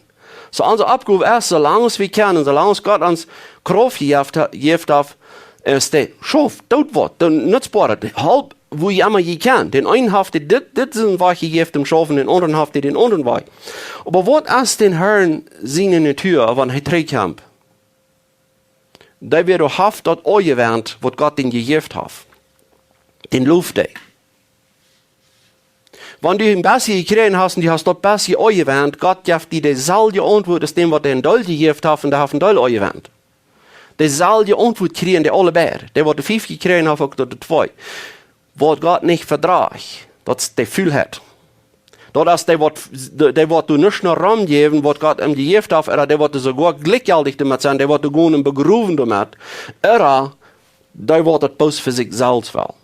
Soo, onse Oppgow es, soo lang aus wie kjennen, soo lang aus Gott ons Krauft jejäft ha-, jejäft haft, es dee, schauft, doot waut, doot nutzboaret, halpt, woo jie emma jie kjennen. Dän eenen haft hee dit, dit sien Wajch jejäft toom schaufen, dän aundren haft hee dän aundren Wajch. Oba waut es dän Herrn siene Natua, wan hee trigjkjemt? Dee wada haft daut aunjewant, waut Gott dän jejäft haft. Dän loft hee. Wan du een bät jekjräajen hast un du hast daut bät aunjewant, Gott jeft die deeselwje Auntwuat aus däm, waut dän een Deel jejäft haft un dee haft een Deel aunjewant. Deeselwje Auntwuat kjrieen dee aule beid. Dee, waut de fief jekjräajen haft, uk daut de twee. Waut Gott nich vedrajcht, daut es de Fulheit. Daut es dee, waut, dee, dee waut doa nuscht no romjäwen, waut Gott am jejäft haft, ooda dee waut doa soogoa jlikjjeltich doamet sent, dee waut doa gonen begrowen doamet, ooda dee waut daut bloos fa sikj selfst well.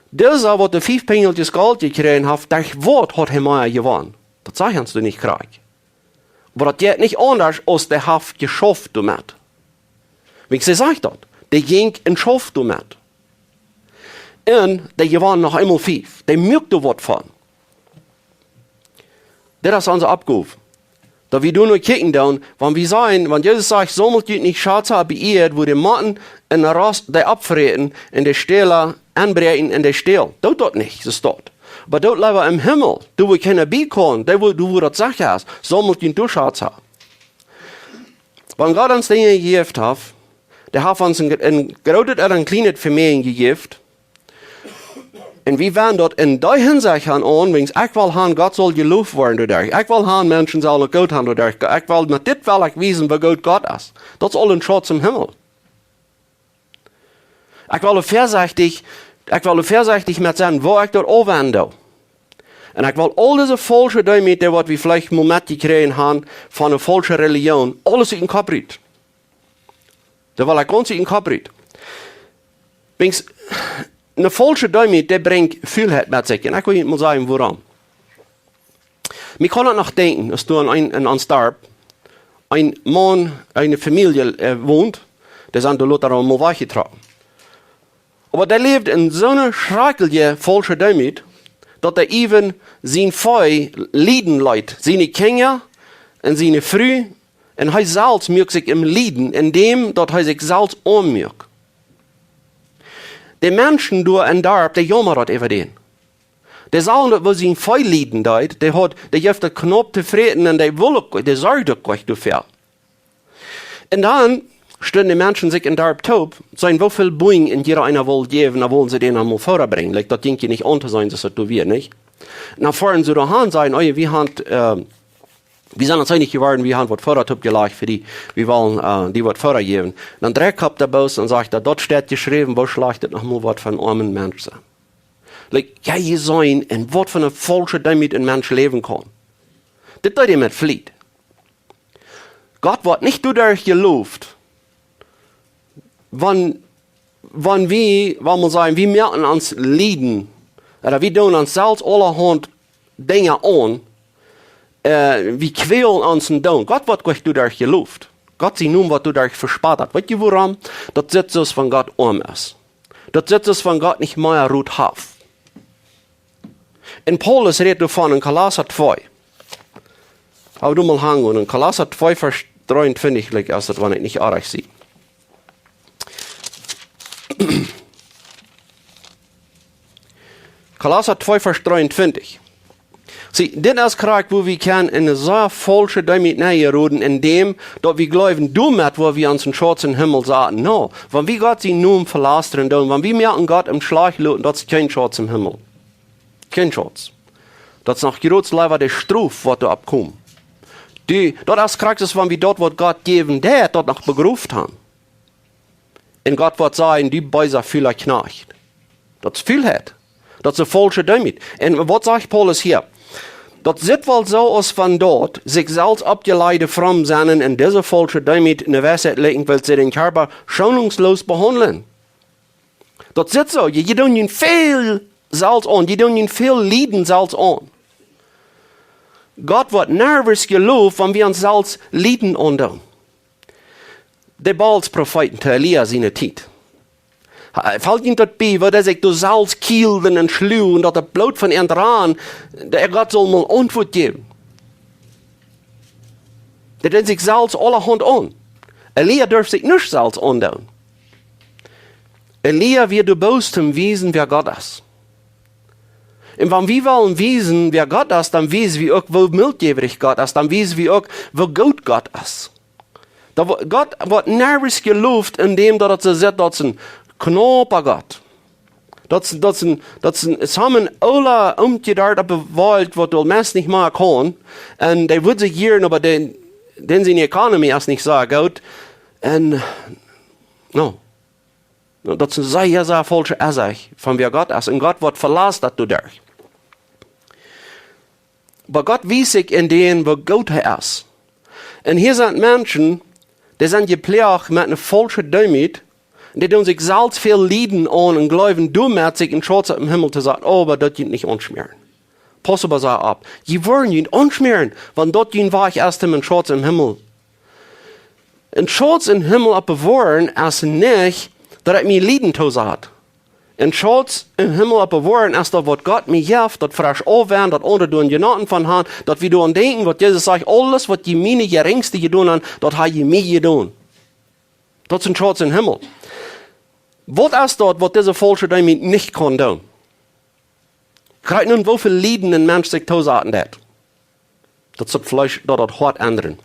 Dise, waut de fief Pinjeltjes Golt jekjräajen haft, derch waut haft hee mea jewonnen? Daut sajcht ons doa nich krakjt. Oba daut jeit nich aundasch, aus dee haft jeschauft doamet. Wiels hee sajcht daut, dee jinkj un schauft doamet. Un dee jewant noch eemol fief. Dee muak doa waut von. Dit es onse Oppgow. Daut wie doa no kjikjen doonen, wan wie sajen, wan Jesus sajcht, saumelt junt nich Schätze opp de Ieed, wua de Motten un de Rost dee oppfräten un de Stäla enbräakjen un dee stälen. Doot daut nich, soo steit. Oba doot leewa em Himmel, doa wua kjeena bie kaun, doa wua, doa wua daut secha es, saumelt junt doa Schätze. Wan Gott ons Dinja jejäft haft, dee haft ons een, een grootet ooda een kjlienet Vemäajen jejäft. Un wie woaren daut en dee Hinsecht aun, wiels ekj well han, Gott saul jeloft woaren doaderch. Ekj well han, Menschen sellen daut goot han doaderch. Ekj well, met dit well ekj wiesen, woo goot Gott es. Daut es aul een Schrut em Himmel. Ekj well väasechtich, ekj well väasechtich met sennen, woo ekj daut aunwenjen doo. Un ekj well aul dise faulsche Deemiet, dee waut wie veleicht mol metjekjräajen han von eene faulsche Relijoon, aules ut dän Kopp rut. Dee well ekj gaunz ut dän Kopp rut. Wiels, eene faulsche Deemiet, dee brinjt Fulheit met sikj. Un ekj well junt mol sajen, wuarom. Mie kaun daut noch denkjen, aus doa en, en ons Darp een Maun, eene Famielje, äh, wont, dee sent doa lota aul mol wajchjetrocken. Oba dee läwd en soone schrakjliche faulsche Deemiet, daut hee äwen sien Vee lieden leet, siene Kjinja un siene Fru, un hee selfst muak sikj em lieden, endäm daut hee sikj selfst aunmuak. De Menschen doa em Darp, dee jaumad daut äwa dän. Dee sagen daut, woo sien Vee lieden deed, dee haud, dee jeef daut knaup to fräten un dee wull uk, dee sorjd uk nich doafäa. Un dan stunden de Menschen sikj em Darp toop, seenen woo väl Buaken un jieda eena wull jäwen, dan wullen see dän aul Foda brinjen. Like, daut jinkj je nich aun to seenen, daut daut doa wia, nich? Dan foaren see doa han, sajen, oh, wie han, äh, wie sent ons eenich jeworden, wie han waut Foda toopjelajcht fa die, wie wellen, äh, die waut Foda jäwen. Dan drekjt hee opp de Boos un sajcht, daut steit jeschräwen, woo schlajcht et noch mol woat fa een oamen Mensch sennen. Like, jo, jie seenen, en waut fa eene faulsche Deemoot een Mensch läwen kaun. Dit deed hee met Fliet. Gott woat nich doaderch jeloft, wan, wan wie, wan wie sajen, wie moaken ons lieden, ooda wie doonen ons selfst aulahaunt Dinja aun, äh, wie kwälen ons un doonen. Gott woat nich doaderch jeloft. Gott sien Nomen woat doaderch vespott. Weet jie wuarom? Daut sitt soo aus wan Gott oam es. Daut sitt soo aus wan Gott nich mea Rot haft. Un Paulus rät doavon en Kolossa twee. Oba du mol hangen, en Kolossa twee, Varsch dreeuntwintich, like, aus daut, wan ekj nich oajch sie. Kolossa twee, Varsch dreeuntwintich. See, dit es krakjt, woo wie kjennen en eene sea faulsche Deemoot nenjeroden, endäm daut wie jleewen, doamet woa wie ons een Schutz em Himmel saten. No, wan wie Gott sien Nomen velastren doonen, wan wie moaken Gott em Stich loten, daut es kjeen Schutz em Himmel. Kjeen Schutz. Daut es noch jrod leewa de Strof, waut doa oppkomt. Dee, daut es krakjt soo aus wan wie daut, waut Gott jäwen deed, daut noch begroft haben. Un Gott woat sajen, du beesa, fula Kjnajcht. Daut es Fulheit. Daut es eene faulsche Deemoot. Un waut sajcht Paulus hia? Daut sitt woll soo aus wan daut sikj selfst oppjelajchte Fromsennen en dise faulsche Deemoot enne Weisheit läajen, wiels see dän Kjarpa schonungslos behaundlen. Daut sitt soo, jie, jie doonen junt väl selfst aun, jie doonen junt väl Lieden selfst aun. Gott woat nich jeloft, wan wie ons selfst Lieden aundoonen. De Baals Profeeten to Elia siene Tiet. Hee, felt junt daut bie, woo dee sikj doa selfst kjielden un schluagen, daut daut Bloot von an rand, de Gott sull mol Auntwuat jäwen. Dee deeden sikj selfst aulahaunt aun. Elia durf sikj nuscht selfst aundoonen. Elia wia doa bloos toom wiesen, wäa Gott es. Un wan wie wellen wiesen, wäa Gott es, dan wiesen wie uk, woo mildjäwrich Gott es, dan wiesen wie uk, woo goot Gott es. Daut wo-, Gott woat nich jeloft, endäm daut et soo sitt, daut es een knaupa Gott. Daut es, daut es een, daut es een, es haben aule omjedeit opp de Welt, waut doa meist nich mea kaun. Un dee wudden sikj hieren, oba dän, dän siene economy es nich soo goot. Un, no. No, daut es eene sea, sea faulsche Aussach von wäa Gott es. Un Gott woat velastat doaderch. Oba Gott wiest sikj en dän, woo goot hee es. Un hia sent Menschen, dee sent jeploacht met eene faulsche Deemoot, un dee doonen sikj selfst väl Lieden aun un jleewen, doamet sikj een Schutz em Himmel to saten, oba daut jie nich aunschmäaren. Pauss oba soo opp. Jie woaren junt aunschmäaren, wan daut jun Wajch es, een Schutz em Himmel. Een Schutz em Himmel oppbewoaren es nich, daut ekj mie Lieden toosat. Een Schutz em Himmel oppbewoaren es daut, waut Gott mie jeft, daut fresch aufwenjen, daut aundre doa jenoten von haben, daut wie doaraun denkjen, waut Jesus sajcht, aules, waut jie miene Jerinjste jedonen haben, daut haben jie mie jedonen. Daut es een Schutz em Himmel. Waut es daut, waut dise faulsche Deemoot nich kaun doonen? Krakjt nu, woo väl Lieden een Mensch sikj toosaten deit? Daut es daut Fleesch, daut daut Hoat endren.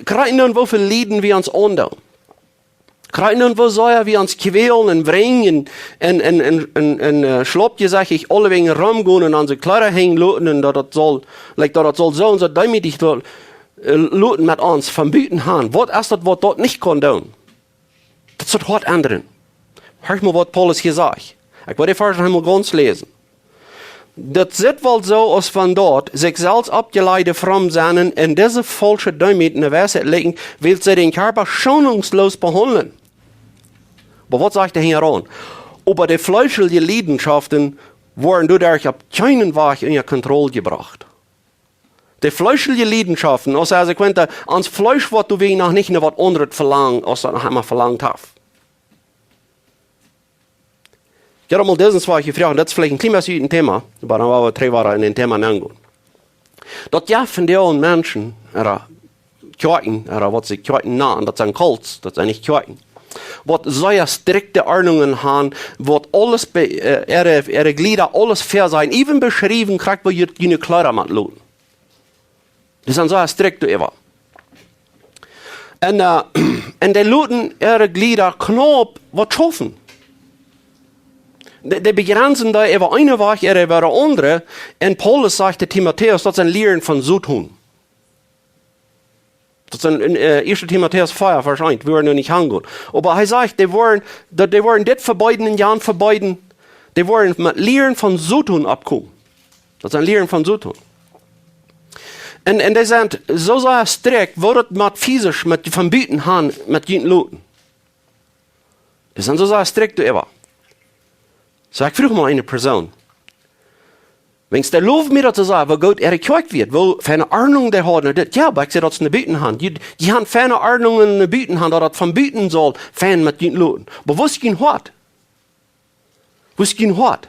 Krakjt nu, woo väl Lieden wie ons aundoonen. Krakjt nu, woo sea wie ons kwälen un wrinjen un, un, un, un, un, äh, schlopjesechich aulewäajen romgonen un onse Kjleeda henjen loten un daut daut saul, like, daut daut saul soo, soo deemootich saul, äh, loten met ons von buten han. Waut es daut, waut daut nich kaun doonen? Daut saul daut Hoat endren. Hia mol, waut Paulus hia sajcht. Ekj well dän Varsch noch eemol gaunz läsen. Daut sitt woll soo aus wan daut sikj selfst oppjelajchte Fromsennen en dise faulsche Deemoot enne Weisheit läajen, wiels see dän Kjarpa schonungslos behaundlen. Oba waut sajcht hee hia aun? Oba de fleeschelje Liedenschaften woaren doaderch opp kjeenen Wajch unja Kontroll jebrocht. De fleeschelje Liedenschaften, aus hee, aus ekj meent, ons Fleesch woat doawäajen noch nich no waut aundret velangen, aus daut noch eemol velangt haft. Ekj hab mol dise Woche jefroacht, daut es veleicht een kjlien bät ut daut Thema, oba dan woa wie trigj wada en daut Thema nengonen. Daut jo, von dee Menschen, ooda Kjoakjen, ooda waut see Kjoakjen nanen, daut sent cults, daut sent nich Kjoakjen. Waut sea strikte Ordnungen han, waut aules be-, äh, äare, äare Jlieda aules väasajen, even beschriewen, krakjt woo jie june Kjleeda motten loten. Dee sent sea strikt doaräwa. Un, äh, un dee loten äare Jlieda knaup waut schaufen. Dee, dee bejrensen dee äwa eene Wajch, äare äwa de aundre. Un Paulus sajcht to Timotäus, daut sent Lieren von Soton. Daut sent en, äh, Ieeschte Timotäus vea, Varsch eent, wie woaren nu nich aungonen. Oba hee sajcht, dee woaren, daut, dee woaren dit vebeeden un jan vebeeden. Dee woaren met Lieren von Soton oppkomen. Daut sent Lieren von Soton. Un, un dee sent soo sea strikt, woo daut met physisch, met, von buten han, met junt loten. Dee sent soo sea strikt doaräwa. Soo, ekj fruach mol eene Persoon. Wan dee lowen mie daut to sajen, woo goot äare Kjoakj wia, woo feine Ordnung dee hauden, dit, jo, oba ekj säd, daut es no buten han. Jie, jie han feine Ordnungen no buten han, daut daut von buten saul fein met junt loten. Oba woo es jun Hoat? Woo es jun Hoat?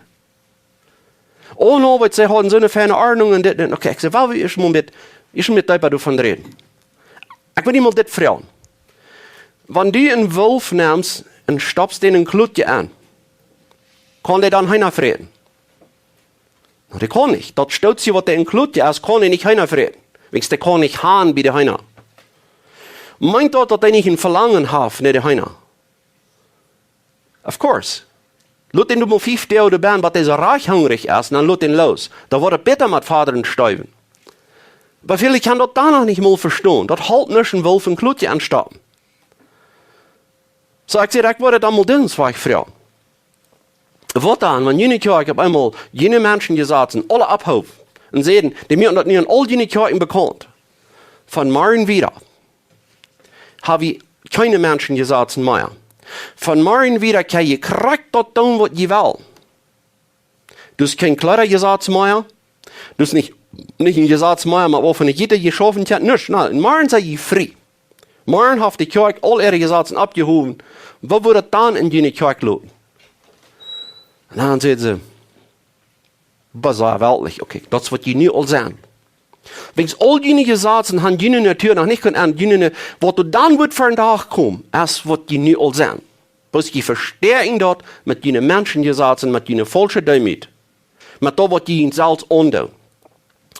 Oh no, waut see hauden soone feine Ordnung un dit, dit. Okay, ekj säd, well, wie ieescht mol met, ieescht mol deepa doavon räden. Ekj well die mol dit froagen. Wan du een Wolf nemst un stoppst dän en een Klutje aun, kaun dee dan Heena fräten? No, dee kaun nich. Daut Stootje, waut dee en een Klutje es, kaun dee nich Heena fräten. Wiels dee kaun nich han bie de Heena. Meent daut, daut dee nich een Velangen haft no de Heena? Of course. Lot dän doa mol fief Doag doa benn, bat dee soo rajcht hungrich es, un dan lot dän loos. Dan woat et bäta met Fodren un Steewen. Oba väle kjennen daut dan noch nich mol vestonen. Daut halpt nuscht, een Wolf en een Klutje aunstoppen. Soo, ekj säd, ekj wudd dan mol dit Wajch froagen. Waut dan, wan june Kjoakj opp eemol june Menschenjesazen aule oppheeft un säden, dee moaken daut nu en aul june Kjoakjen bekaunt. Von morjen wieda ha wie kjeene Menschenjesazen mea. Von morjen wieda kjenn jie krakjt daut doonen, waut jie wellen. Daut es kjeen Kjleedajasaz mea. Daut es nich, nich een Jasaz mea, oba woo von de Jieta jeschaufen kjennen. Nuscht, na, un morjen sent jie frie. Morjen haft de Kjoakj aul äare Jazazen oppjehowen. Woo woat daut dan en june Kjoakj loten? Un dan säden see, oba soo weltlich, okay, daut es waut jie nu aul sent. Wiels aul june Jazazen han june Natua noch nich kunt aun june, waut doa dan woat vondoag komen, es waut jie nu aul sent. Bloos jie vestäakjen daut met june Menschenjazazen, met june faulsche Deemoot. Met daut, waut jie junt selfst aundoonen.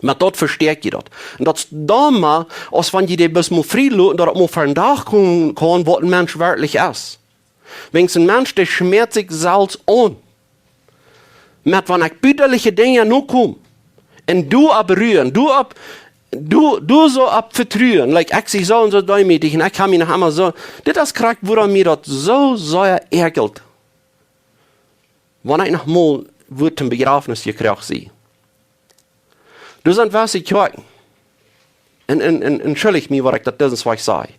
Met daut vestäakj jie daut. Un daut es dan mau, aus wan jie dee bloos mol frie loten, daut et mol vondoag komen kaun, waut een Mensch werkjlich es. Wiels een Mensch, dee schmäat sikj selfst aun. Met wan ekj butaliche Dinja nokom. Un du opp ruen, du opp, du, du soo opp vetruen. Like, ekj sie soo un soo deemootich un ekj ha mie noch emma soo. Dit es krakjt, wuarom mie daut soo sea äakjelt. Wan ekj noch mol wudd toom Bejrafnis jekroagen sie. Doa sent wesse Kjoakjen. Un, un, un, entschuldicht mie, waut ekj daut dit Wajch saj.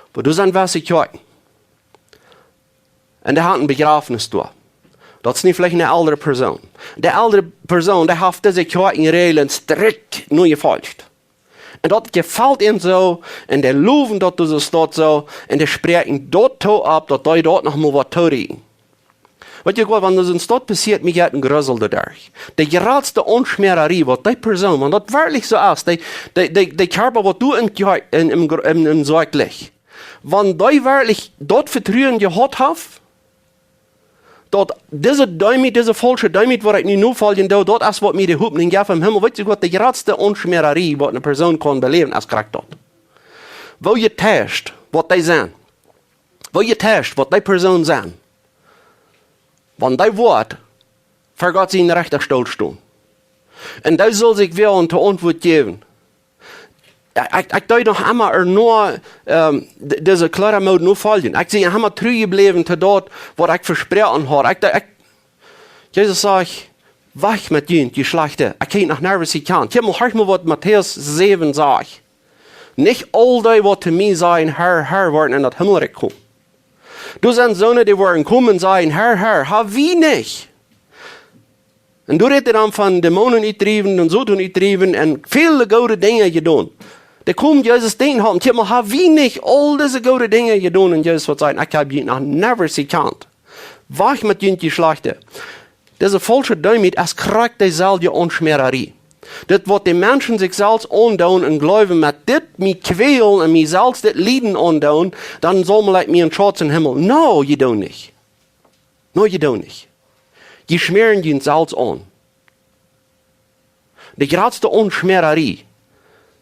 Oba doa sent wesse Kjoakjen. Un dee haft een Bejrafnis doa. Daut es nu veleicht eene eldre Persoon. De eldre Persoon, dee haft dise Kjoakjenräajlen strikt nojefolcht. Un daut jefelt an soo, un dee lowen daut, daut es daut soo, un dee spräakjen daut too opp, daut dee daut noch mol waut toorieekjen. Weetst du waut, wan daut en Staut passieet, mie jeit een Grusel doaderch. De jratste Aunschmäararie, waut dee Persoon, wan daut werkjlich soo es, dee, dee, dee, dee Kjarpa, waut doa en, en, en, en Soak licht. Wan dee werkjlich daut Vetruen jehaut haft, daut dise Deemoot, dise faulsche Deemoot, waut ekj nu nofoljen doo, daut es waut mie de Hopninj jeft em Himmel. Weetst du waut, de jratste Aunschmäararie, waut eene Persoon kaun beläwen, es krakjt daut. Woo jetäuscht, waut dee sent. Woo jetäuscht, waut dee Persoon sent. Wan dee woat ver Gott sienen Rechtastool stonen. Un dee saul sikj woaren to Auntwuat jäwen. Ekj, ekj, ekj deed noch emma ea no, ähm, d-, dise Kjleedamood nofoljen. Ekj sie emma tru jebläwen to daut, waut ekj vesproaken haud. Ekj, ekj, Jesus sajcht, wajch met junt, jie Schlajchte. Ekj hab junt noch nirjens jekjant. Kjikj mol, horch mol, waut Matäus säwen sajcht. Nich aul dee, waut to mie sajen, Herr, Herr, woaren en daut Himmelrikj komen. Doa sent soone, dee woaren komen un sajen, Herr, Herr, ha wie nich? Un doa rät hee dan von Dämonen utdriewen un Soton utdriewen un väle goode Dinja jedonen. Dee komen Jesus deenen haben, kjikj mol, ha wie nich aul dise goode Dinja jedonen? Un Jesus woat sajen, ekj hab junt noch nirjens jekjant. Wajch met junt, jie Schlajchte. Dise faulsche Deemoot es krakjt deeselwje Aunschmäararie. Dit waut de Menschen sikj selfst aundoonen un jleewen, met dit mie kjwälen un mie selfst dit Lieden aundoonen, dan saumel ekj mie een Schauz em Himmel. No, jie doonen nich. No, jie doonen nich. Jie schmäaren junt selfst aun. De jratste Aunschmäararie,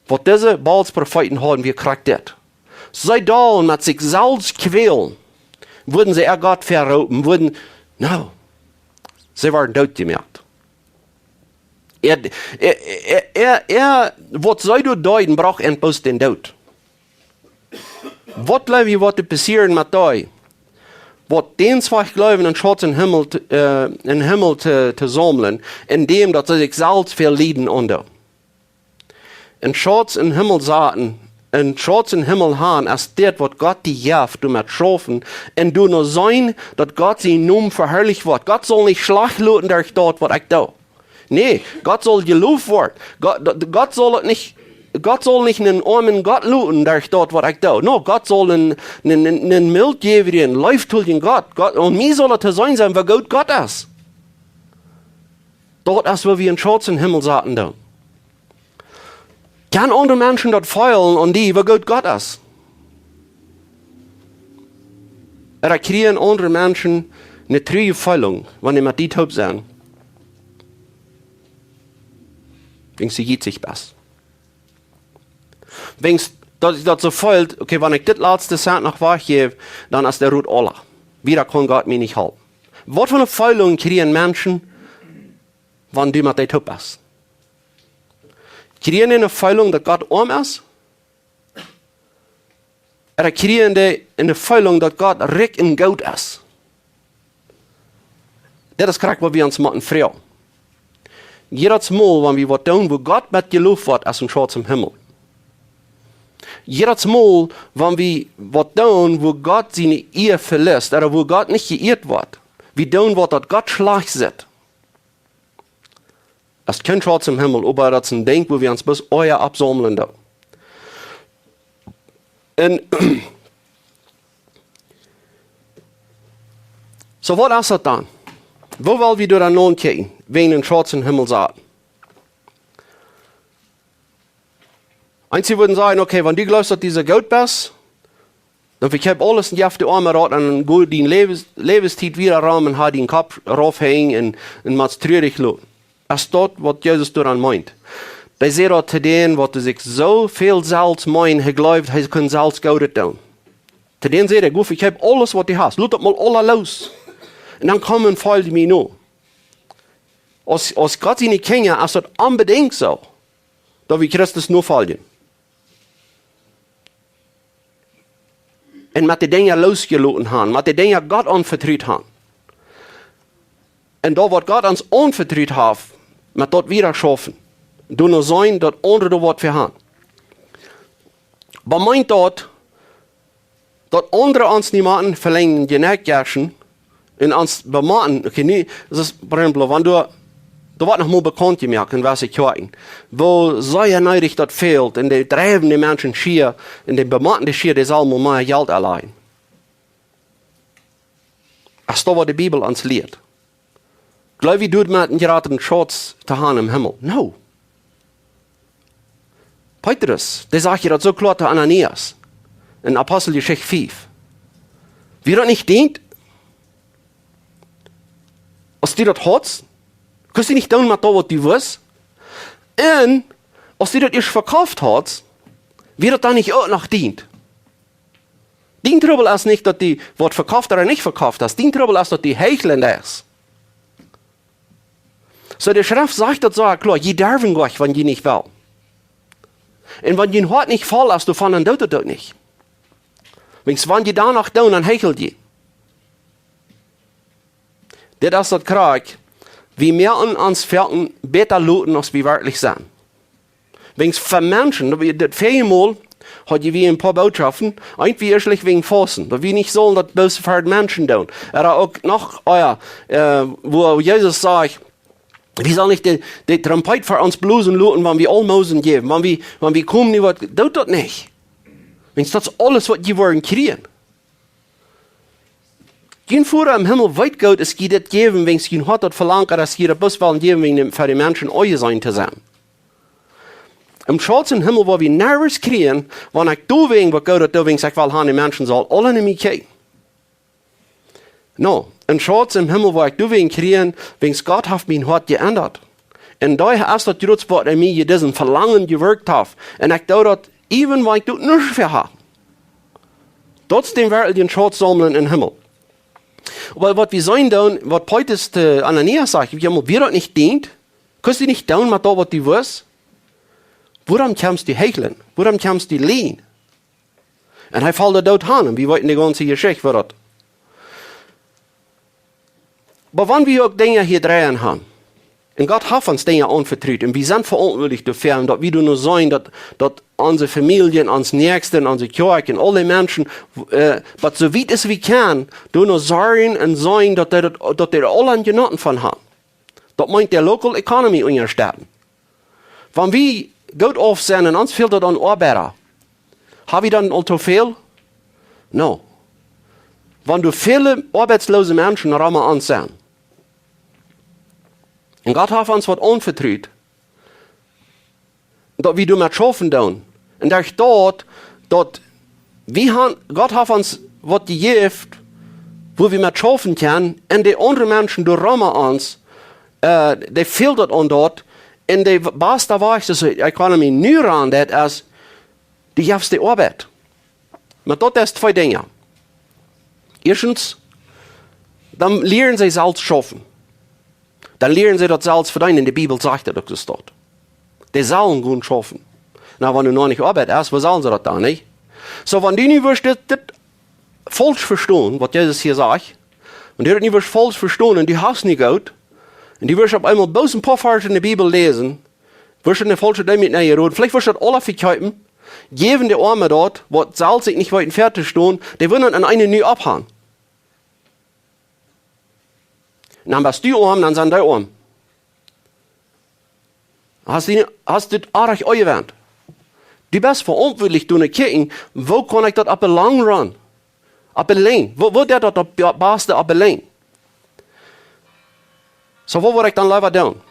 waut dise Baals Profeeten hauden, wia krakjt dit. See deeden met sikj selfst kjwälen, wudden see äa Gott verroopen, wudden, no, see wieren dootjemoakt. Äa, äa, äa, äa, äa, waut see doa deeden, brocht an bloos dän Doot. Waut jleew jie, waut doa passieren met dee, waut dän Wajch jleewen, een Schauz em Himmel, to, äh, em Himmel to, to saumlen, endäm daut see sikj selfst väl Lieden aundoonen? Een Schauz em Himmel saten, een Schauz em Himmel han, es dit, waut Gott die jeft, doamet schaufen un doano seenen, daut Gott sien Nomen veharlicht woat. Gott saul nich schlajcht loten derch daut, waut ekj doo. Nä, Gott saul jeloft woaren. Gott, Gott saul et nich, Gott saul nich een oamen Gott loten derch daut, waut ekj doo. No, Gott saul een, een, een, een mildjäwjen, leeftoljen Gott. Gott, un mie saul et to seenen sennen, woo goot Gott es. Daut es, woo wie een Schauz em Himmel saten doonen. Kjennen aundre Menschen daut feelen aun die, woo goot Gott es? Ooda kjrieen aundre Menschen eene true Feeling, wan dee met die toop sent? Wan du jietsich best. Wan daut, daut soo feelt, okay, wan ekj dit latste Cent noch wajchjäw, dan es de Rot aula. Wieda kaun Gott mie nich halpen. Waut fa eene Feeling kjrieen Menschen, wan du met dee toop best? Kjrieen dee eene Feeling, daut Gott oam es? Ooda kjrieen dee eene Feeling, daut Gott rikj un goot es? Dit es krakjt, waut wie ons motten froagen. Jiedet Mol, wan wie waut doonen, wua Gott met jeloft woat, es een Schauz em Himmel. Jiedet Mol, wan wie waut doonen, wua Gott siene Ea veleicht, ooda wua Gott nich jeieet woat, wie doonen waut, daut Gott schlajcht sitt, es kjeen Schauz em Himmel, oba daut es een Dinkj, wua wie ons bloos Oaja aufsaumlen doonen. Un soo, waut es daut dan? Woo well wie doa dan nopp kjikjen, wäajen een Schauz em Himmel saten? Eenje wudden sajen, okay, wan du jleefst, daut du soo goot best, dan vekjeep aules un jeff de Oame Rot un go diene Läwes-, Läwenstiet wieda rom un ha dienen Kopp rauf henjen un, un mott trurich loten. Es daut, waut Jesus doaraun meent? Hee säd daut to dän, waut sikj soo väl selfst meent, hee jleewd, hee kunn selfst Goodet doonen. To dän säd hee: Go, vekjeep aules, waut du hast. Lot daut mol aules loos. Un dan komm un folj mie no. Aus, aus Gott siene Kjinja es daut onbedinjt soo, daut wie Christus nofoljen. Un met de Dinja losjeloten haben, met de Dinja Gott aunvetrut haben. Un daut, waut Gott ons aunvetrut haft, met daut wieda schaufen. Doano seenen, daut aundre doa waut fa haben. Oba meent daut, daut aundre ons niemotten velenjen, jenekjaschen, un ons bemotten, okay, nu, daut es, fa Biespel, wan du, doa woat noch mol bekaunt jemoakt en waut ekj hia, woo sea needich daut fält, un dee drieen de Menschen schia, un dee bemotten dee schia, dee sellen mol mea Jelt aunläajen. Es daut, waut de Bibel ons lieet? Jleew wie, daut met een jratren Schauz to haben em Himmel? No. Petrus, dee säd je daut soo kloa to Ananias en Aposteljeschicht fief. Wia daut nich dient? Aus du daut haudst, kunst du nich doonen met daut, waut du wist? Un aus du daut ieescht vekofft haudst, wia daut dan nich uk noch dient? Dien Trubbel es nich, daut du waut vekofft ooda nich vekofft hast. Dien Trubbel es, daut du heicheln deist. Soo, de Schreft sajcht daut soo kloa: Jie derwen goanich, wan jie nich wellen. Un wan jie Hoat nich voll es doavon, dan doo daut uk nich. Wiels wan jie daut noch doonen, dan heichel jie. Dit es daut krakjt, wie moaken ons foaken bäta loten, aus wie werkjlich sent. Wiels fa Menschen, daut wie, daut väaje Mol haud wie een poa Bootschoften, eent wia ieeschtlich wäajen Fausten, daut wie nich sullen daut bloos fa Menschen doonen. Ooda uk noch, oh jo, äh, wua Jesus säd, wie sellen nich de, de Trompet fa ons blosen loten, wan wie Aulmosen jäwen, wan wie, wan wie komen, nu waut, doo daut nich. Wiels daut es aules, waut jie woaren kjrieen. Jun Voda em Himmel weet goot, aus jie dit jäwen, wiels jie hauden daut velangt, aus jie daut bloos wullen jäwen, wäajen fa de Menschen aunjeseenen to sennen. Een Schauz em Himmel woa wie niemols kjrieen, wan ekj doawäajen waut Goodet doo, wäajen ekj well han, de Menschen sellen aula no mie kjikjen. No, een Schauz em Himmel woa ekj doawäajen kjrieen, wäajen Gott haft mien Hoat jeendat. Un doa es daut jrots waut en mie disen Velangen jewirkjt haft. Un ekj doo daut, even wan ekj doa nuscht fa hab. Daut es dän werkjlichen Schauz saumlen em Himmel. Oba waut wie seenen doonen, waut Petrus to Ananias sajcht, wie haben, wie daut nich deent, kaust du nich doonen met daut waut du wist? Wuarom kjemst du hecheln? Wuarom kjemst du läajen? Un hee foll doa doot han, un wie weeten de gaunze Jeschicht, woo daut. Oba wan wie uk Dinja hia dreien han, un Gott haft ons Dinja aunvetrut, un wie sent veauntwuatlich doafäa, un daut wie doonen soo sennen, daut, daut onse Famielje, ons Näakjste, onse Kjoakj, un aule Menschen, äh, waut soo wiet aus wie kjennen, doonen sorjen un seenen, daut dee, daut, daut dee aula jeneeten von han. Daut meent de local economy unjastetten. Wan wie goot auf sent un ons fält daut aun Oabeida, ha wie dan aul too väl? No. Wan doa väle oabeitsloose Menschen rom ons sent. Un Gott haft ons waut aunvetrut, daut wie doamet schaufen doonen. Un derch daut, daut wie han, Gott haft ons waut jejäft, woo wie met schaufen kjennen, un de aundre Menschen doa rom ons, äh, dee fält daut aun daut, un de baste Wajch, daut de economy nu ran deit, es, du jefst dee Oabeit. Oba daut es twee Dinja. Ieeschtens, dan lieren see selfst schaufen. Dan lieren see daut selfst vedeenen. De Bibel sajcht daut uk soo, daut dee sellen gonen schaufen. Na, wan doa noch nich Oabeit es, woo sellen see daut dan, nich? Soo, wan du nu wurscht dit, dit faulsch vestonen, waut Jesus hia sajcht, wan du daut nu wurscht faulsch vestonen un du hast nich goot, un du wurscht opp eemol bloos een poa Varsch en de Bibel läsen, wurscht en de faulsche Ding met nenjeroden, veleicht wurscht daut aula vekjeepen, jäwen de Oame daut, waut selfst sikj nich weeten väatostonen, dee wudden aun eene nu opphan. Dan best du oam, dan sent dee oam. Hast du, hast du daut oajch aunjewendt? Du best veauntwuatlich doa no kjikjen, woo kaun ekj daut opp de long run? Opp de Lenj. Woo, woo deit daut opp de baste opp de Lenj? Soo, waut wudd ekj dan leewa doonen?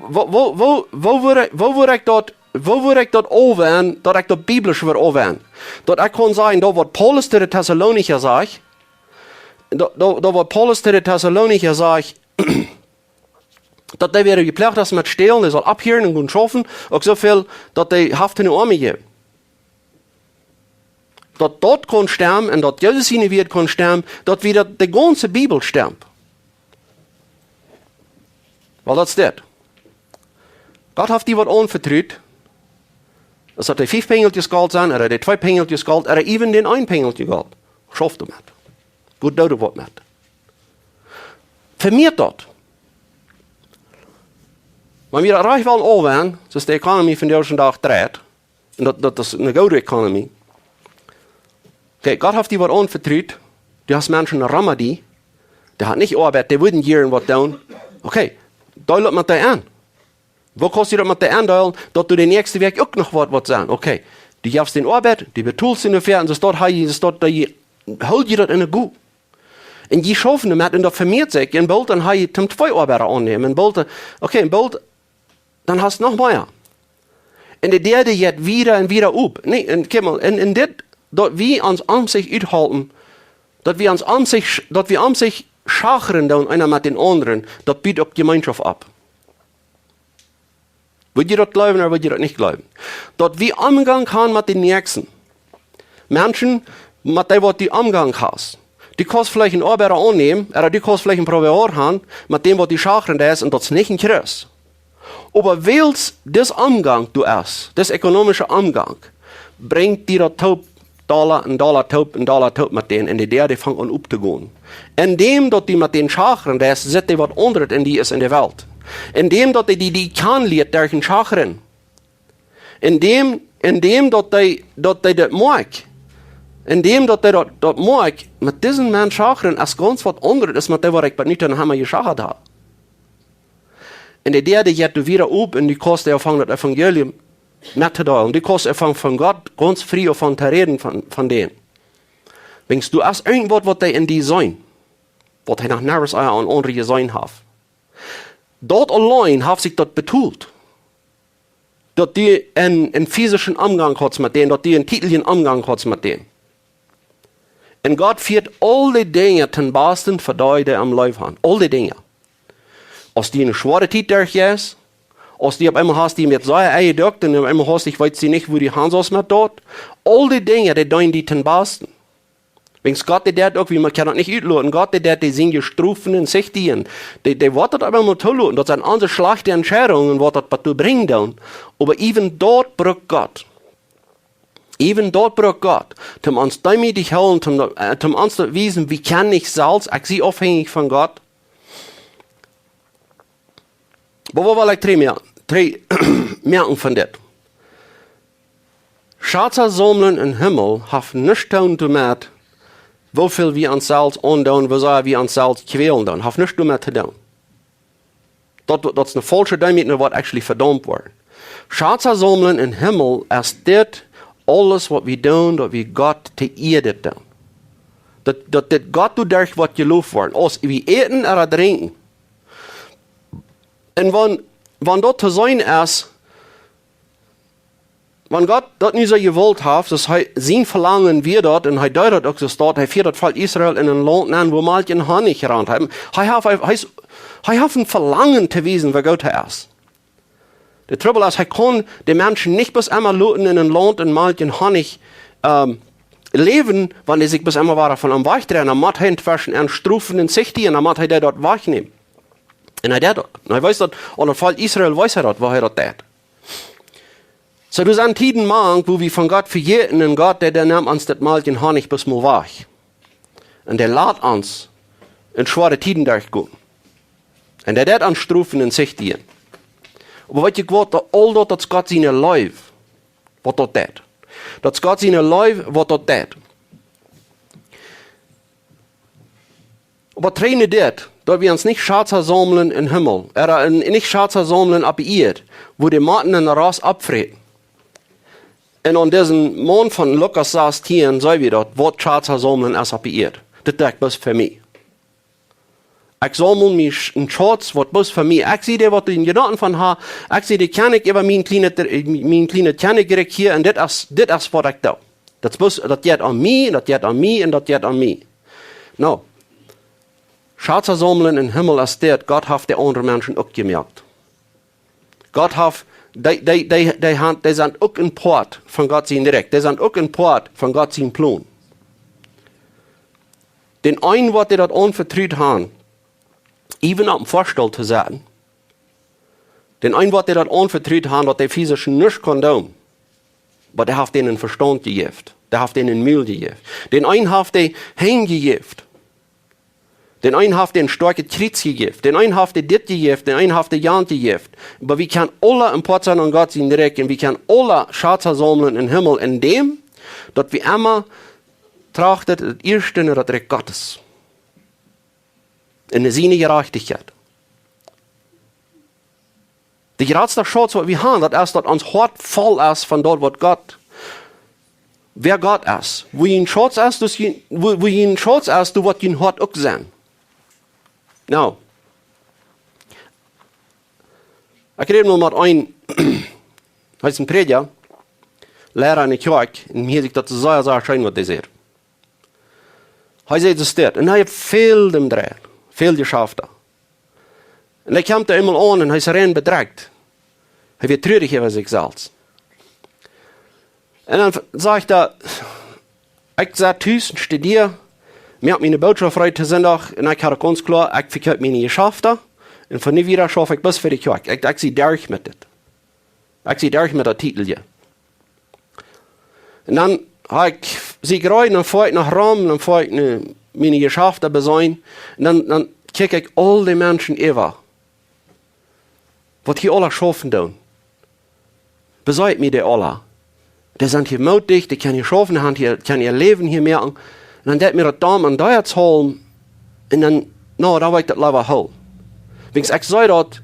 Woo, woo, woo, woo wudd ekj, woo wudd ekj daut, woo wudd ekj daut aufwenjen, daut ekj daut biblisch wudd aufwenjen? Daut ekj kaun sajen, daut waut Paulus to de Tessalonicha sajcht, daut, daut, daut waut Paulus to de Tessalonicha sajcht, daut dee wieren jeploagt, daut see met stälen, dee sellen opphieren un gonen schaufen, uk soo väl, daut dee haft en de Oame jejäft. Daut daut kaun stemmen un daut Jesus siene Wieed kaun stemmen, daut wie daut de gaunze Bibel stemmt. Wiels daut steit. Gott haft die waut aunvetrut. Aus daut de fief Penjelkjes Golt sent, ooda de twee Penjelkjes Golt, ooda even dän een Penjelkje Golt. Schauf doamet. Woo doo du waut met? Vemieet daut. Wan wie daut rajcht wellen aufwenjen, soo aus de economy vondoag dän Dach dreit, un daut, daut es eene goode economy. Okay, Gott haft die waut aunvetrut, du hast Menschen rom die, dee haben nich Oabeit, dee wudden jieren waut doonen. Okay, deel daut met dee aun. Woo kaust du daut met dee aundeelen, daut du de näakjste Wäakj uk noch waut, waut sent? Okay, du jefst dän Oabeit, du betolst dän doafäa, un soo steit hee, soo steit dee, hool die daut en de Gu. Un dee schaufen doamet un daut vemieet sikj. Un boolt dan hee toom twee Oabeida aunnämen. Un boolt, okay, un boolt, dan hast noch mea. Un de Däa jeit wieda un wieda op. Nä, un kjikj mol, un, un dit, daut wie ons om sikj uthoolen, daut wie ons om sikj, daut wie om sikj schachren doonen, eena met dän aundren, daut but uk Jemeenschoft opp. Wudd jie daut jleewen ooda wudd jie daut nich jleewen? Daut wie Omgang haben met de Näakjsten. Menschen, met dee waut du Omgang hast. Du kaust veleicht een Oabeida aunnämen, ooda du kaust veleicht een Proveedor haben, met däm waut du schachren deist, un daut es nich een Christ. Oba wiels dis Omgang du hast, dis economische Omgang, brinjt die daut toop, Dolla un Dolla toop un Dolla toop met dän, un de Däa, dee fangt aun optogonen. Endäm daut du met dän schachren deist, sitt dee waut aundret en die aus en de Welt. Endäm daut dee die, die kjanen lieet derch een Schachren. Endäm, endäm daut dee, daut dee daut moakjt. Endäm daut dee daut, daut moakjt, met disen Mensch schachren es gaunz waut aundret aus met dee waut ekj bat nu aun am jeschachat hab. Un de Däa jeit doa wieda op un du kaust doa aunfangen daut Evangelium mettodeelen. Du kaust aunfangen von Gott gaunz frie doavon to räden von, von dän. Wiels du hast irjentwaut, waut dee en die seenen, waut hee noch niemols aun aundre jeseenen haft. Daut auleen haft sikj daut betolt. Daut du een, een physischen Omgang hast met dän, daut du een tietlichen Omgang hast met dän. Un Gott fieet aul dee Dinja toom Basten fa dee, dee am leef han. Aul dee Dinja. Aus du eene schwoare Tiet derchjeist, aus du opp eemol hast, dee met sea enjedukt un opp eemol hast, ekj weet nich, wua du han saust met daut. Aul dee Dinja, dee deenen die toom Basten. Wiels Gott, dee deit uk, wie, maun kaun daut nich utloten, Gott, dee deit die siene Strofen un Sichtungen. Dee, dee woat daut opp eemol toloten. Daut sent onse schlajchte Entscheidungen, waut daut doatoo brinjen doonen. Oba even daut brukt Gott. Even daut brukt Gott. Toom ons deemootich hoolen, toom, äh, toom ons to wiesen, wie kjennen nich selfst, ekj sie aufhenjich von Gott. Oba waut well ekj trigj moakjen, trigj moakjen von dit? Schazen saumlen em Himmel haft nuscht to doonen doamet, woo väl wie ons selfst aundoonen, woo sea wie ons selfst kwälen doonen. Haft nuscht doamet to doonen. Daut, daut es eene faulsche Deemootich, waut actually vedaumt woat. Schazen saumlen em Himmel es dit, aules waut wie doonen, daut wie Gott to Iea doonen. Daut, daut dit Gott doaderch woat jeloft woaren. Aus wie äten ooda drinkjen. Un wan, wan daut to seenen es, wan Gott daut nu soo jewult haft, daut hee sien Velangen wia daut, un hee deed daut uk soo, daut hee fieed daut Volkj Israel en een Launt nenn, wua Malkj un Honnich rant. Hee, hee haft, hee, hee es, hee haft een Velangen to wiesen, woo goot hee es. De Trubbel es, hee kaun de Menschen nich bloos emma loten en een Launt en Malkj un Honnich, ähm, läwen, wan dee sikj bloos emma wieren von am wajchdreien. Dan mott hee entweschen aun Strofen un Sichtungen, dan mott hee dee daut wajchnämen. Un hee deed daut. Un hee wees daut, aun daut Volkj Israel wees hee daut, woo hee daut deed. Soo, doa sent Tieden mank, wua wie von Gott vejäten un Gott, dee, dee nemt ons daut Malkj un Honnich bloos mol wajch. Un dee lat ons en schwoare Tieden derchgonen. Un dee deit ons Strofen un Sichtungen. Oba weet jie waut, daut aul daut, daut es Gott siene Leew, waut daut deit. Daut es Gott siene Leew, waut daut deit. Oba trigj no dit, daut wie ons nich Schazen saumlen em Himmel, ooda en, nich Schazen saumlen opp de Ieed, wua de Motten un de Rast oppfräten. Un aun disen Maun von Lukas sastieen seenen wie daut, waut Schazen saumlen es opp de Ieed. Dit deit ekj bloos fa mie. Ekj saumel mie Sch-, een Schauz, waut bloos fa mie. Ekj sie dee, waut dee Jedanken von ha. Ekj sie dee, kaun ekj äwa mien kjlienet, mien kjlienet Kjennichrikj hia, un dit es, dit es waut ekj doo. Daut es bloos, daut jeit aun mie, un daut jeit aun mie, un daut jeit aun mie. Nu, Schazen saumlen em Himmel es dit, Gott haft de aundre Menschen uk jemoakt. Gott haft, dee, dee, dee, dee han, dee sent uk een Poat von Gott sien Rikj. Dee sent uk een Poat von Gott sien Plon. Dän eenen, waut dee daut aunvetrut han, äwen opp dän Foastool to setten. Dän eenen, waut dee daut aunvetrut han, daut dee physisch nuscht kunn doonen. Oba dee haft an Vestaunt jejäft. Dee haft an Mul jejäft. Dän eenen haft dee Henj jejäft. Dän eenen haft dee een stoakjet Kjriez jejäft. Dän eenen haft dee dit jejäft. Dän eenen haft dee jant jejäft. Oba wie kjennen aula een Poat sennen aun Gott sien Rikj. Un wie kjennen aula Schazen saumlen em Himmel, endäm daut wie emma trachten, daut ieeschte no daut Rikj Gottes. Un no siene Jerajchtichkjeit. De jratste Schauz, waut wie han, daut es, daut ons Hoat voll es von daut, waut Gott, wäa Gott es. Wua jun Schauz es, daut es jun, wua, wua jun Schauz es, doa woat jun Hoat uk sennen. Nu, ekj räd mol met eenen, hee es een Prädja, Liera enne Kjoakj, un hia es daut sea, sea scheen, waut hee sajcht. Hee sajcht, daut es dit. Un hee haft väl to dreien, väl Jeschafta. Un hee kjemt doa eemol aun un hee es rein bedrekjt. Hee wia trurich äwa sikj selfst. Un dan v-, sajcht hee, ekj sit tus un studia, moak miene Bootschoft reed to Sindach, un ekj haud gaunz kloa, ekj vekjeep miene Jeschafta, un von nu wieda schauf ekj bloos fa de Kjoakj. Ekj, ekj sie derch met dit. Ekj sie derch met daut Tietelje. Un dan ha ekj, sie ekj reed, dan foa ekj no Rom, dan foa ekj no miene Jeschafta beseenen. Un dan, dan kjikj ekj aul dee Menschen äwa, waut hia aula schaufen doonen. Besee ekj mie dee aula. Dee sent hia mootich, dee kjennen hia schaufen, dee han hia, kjennen äa Läwen hia moaken. Un dan deit mie daut domm aun dee to hoolen. Un dan, nu, dan well ekj daut leewa hoolen. Wiels ekj see daut,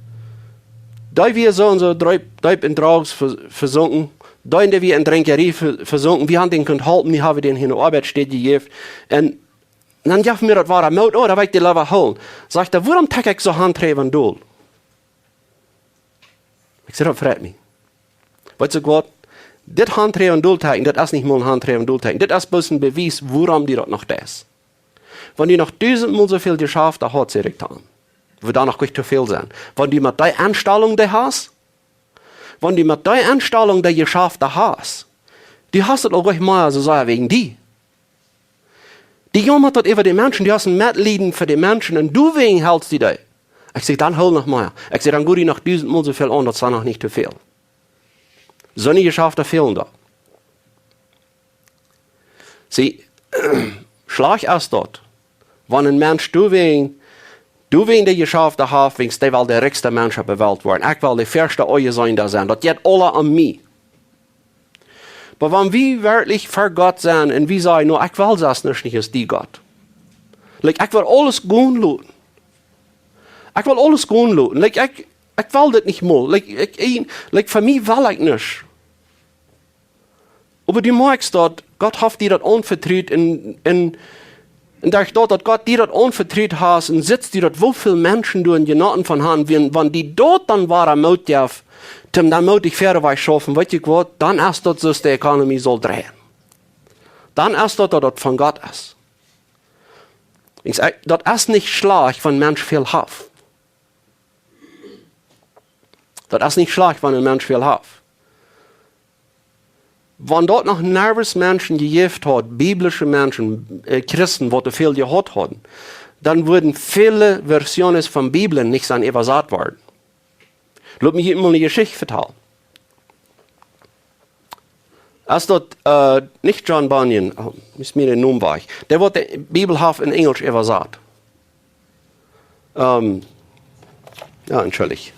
dee wia soo un soo deep, deep en Drogs ve-, vesunken. Dee, dee wia en Drinkjerie ve-, vesunken. Wie han dän kunt halpen, nu ha wie dän hia ne Oabeitsstäd jejäft. Un dan jeef mie daut wada Moot, oh, dan well ekj dee leewa hoolen. Sajcht hee, wuarom trakj ekj soo han trigj von dol? Ekj saj: "Daut freit mie." Weetst du waut? Dit Haunträajen un Dulteijen, daut es nich mol een Haunträajen un Dulteijen. Daut es bloos een Bewies, wuarom du daut noch deist. Wan du noch dusentmol soo väl Jeschafta hast, saj ekj dan, woat daut noch nich too väl sennen. Wan du met dee Enstalunk dee hast, wan du met dee Enstalunk dee Jeschafta hast, du hast daut uk nich mea soo sea wäajen die. Du jaumatst daut äwa de Menschen, du hast een Metleiden fa de Menschen un du wäajen helst die dee. Ekj saj: "Dan hool noch mea." Ekj saj: "Dan go die noch dusentmol soo väl aun, daut es noch nich too väl." Soone Jeschafta fälen doa. See, schlajcht es daut, wan een Mensch doawäajen, doawäajen dee Jeschafta haft, wiels dee well de rikjsta Mensch opp de Welt woaren. Ekj well de ieeschta aunjeseenen doa sennen. Daut jeit aula om mie. Oba wan wie werkjlich ver Gott sent un wie sajen: "No, ekj well selfst nich, nich aus die, Gott. Like, ekj well aules gonen loten. Ekj well aules gonen loten. Like, ekj, ekj well dit nich mol. Like, ekj, ekj, like, fa mie well ekj nich." Oba du moakjst daut, Gott haft die daut aunvetrut un, un, un derch daut, daut Gott die daut aunvetrut haft, un sitst du daut, woo väl Menschen doa en Jenaten von haben, wan, wan die daut dan woaren Moot jeft, toom dan Moot die wieda wajch schaufen, weetst du waut, dan es daut soo aus de Economy saul dreien. Dan es daut, daut daut von Gott es. Ekj saj, daut es nich schlajcht, wan Mensch väl haft. Daut es nich schlajcht, wan een Mensch väl haft. Wan daut noch nirjens Menschen jejäft haud, biblische Menschen, äh, Christen, waut väl jehaut hauden, dan wudden väle Versionen von Bibeln nich sennen äwasat worden. Lot mie hia mol eene Jeschicht vetalen. Aus daut, äh, nich John Bunyan, oh, es mie de Nomen wajch. Dee waut de Bibel haft en Enjelsch äwasat. Ähm, jo, entschuldicht.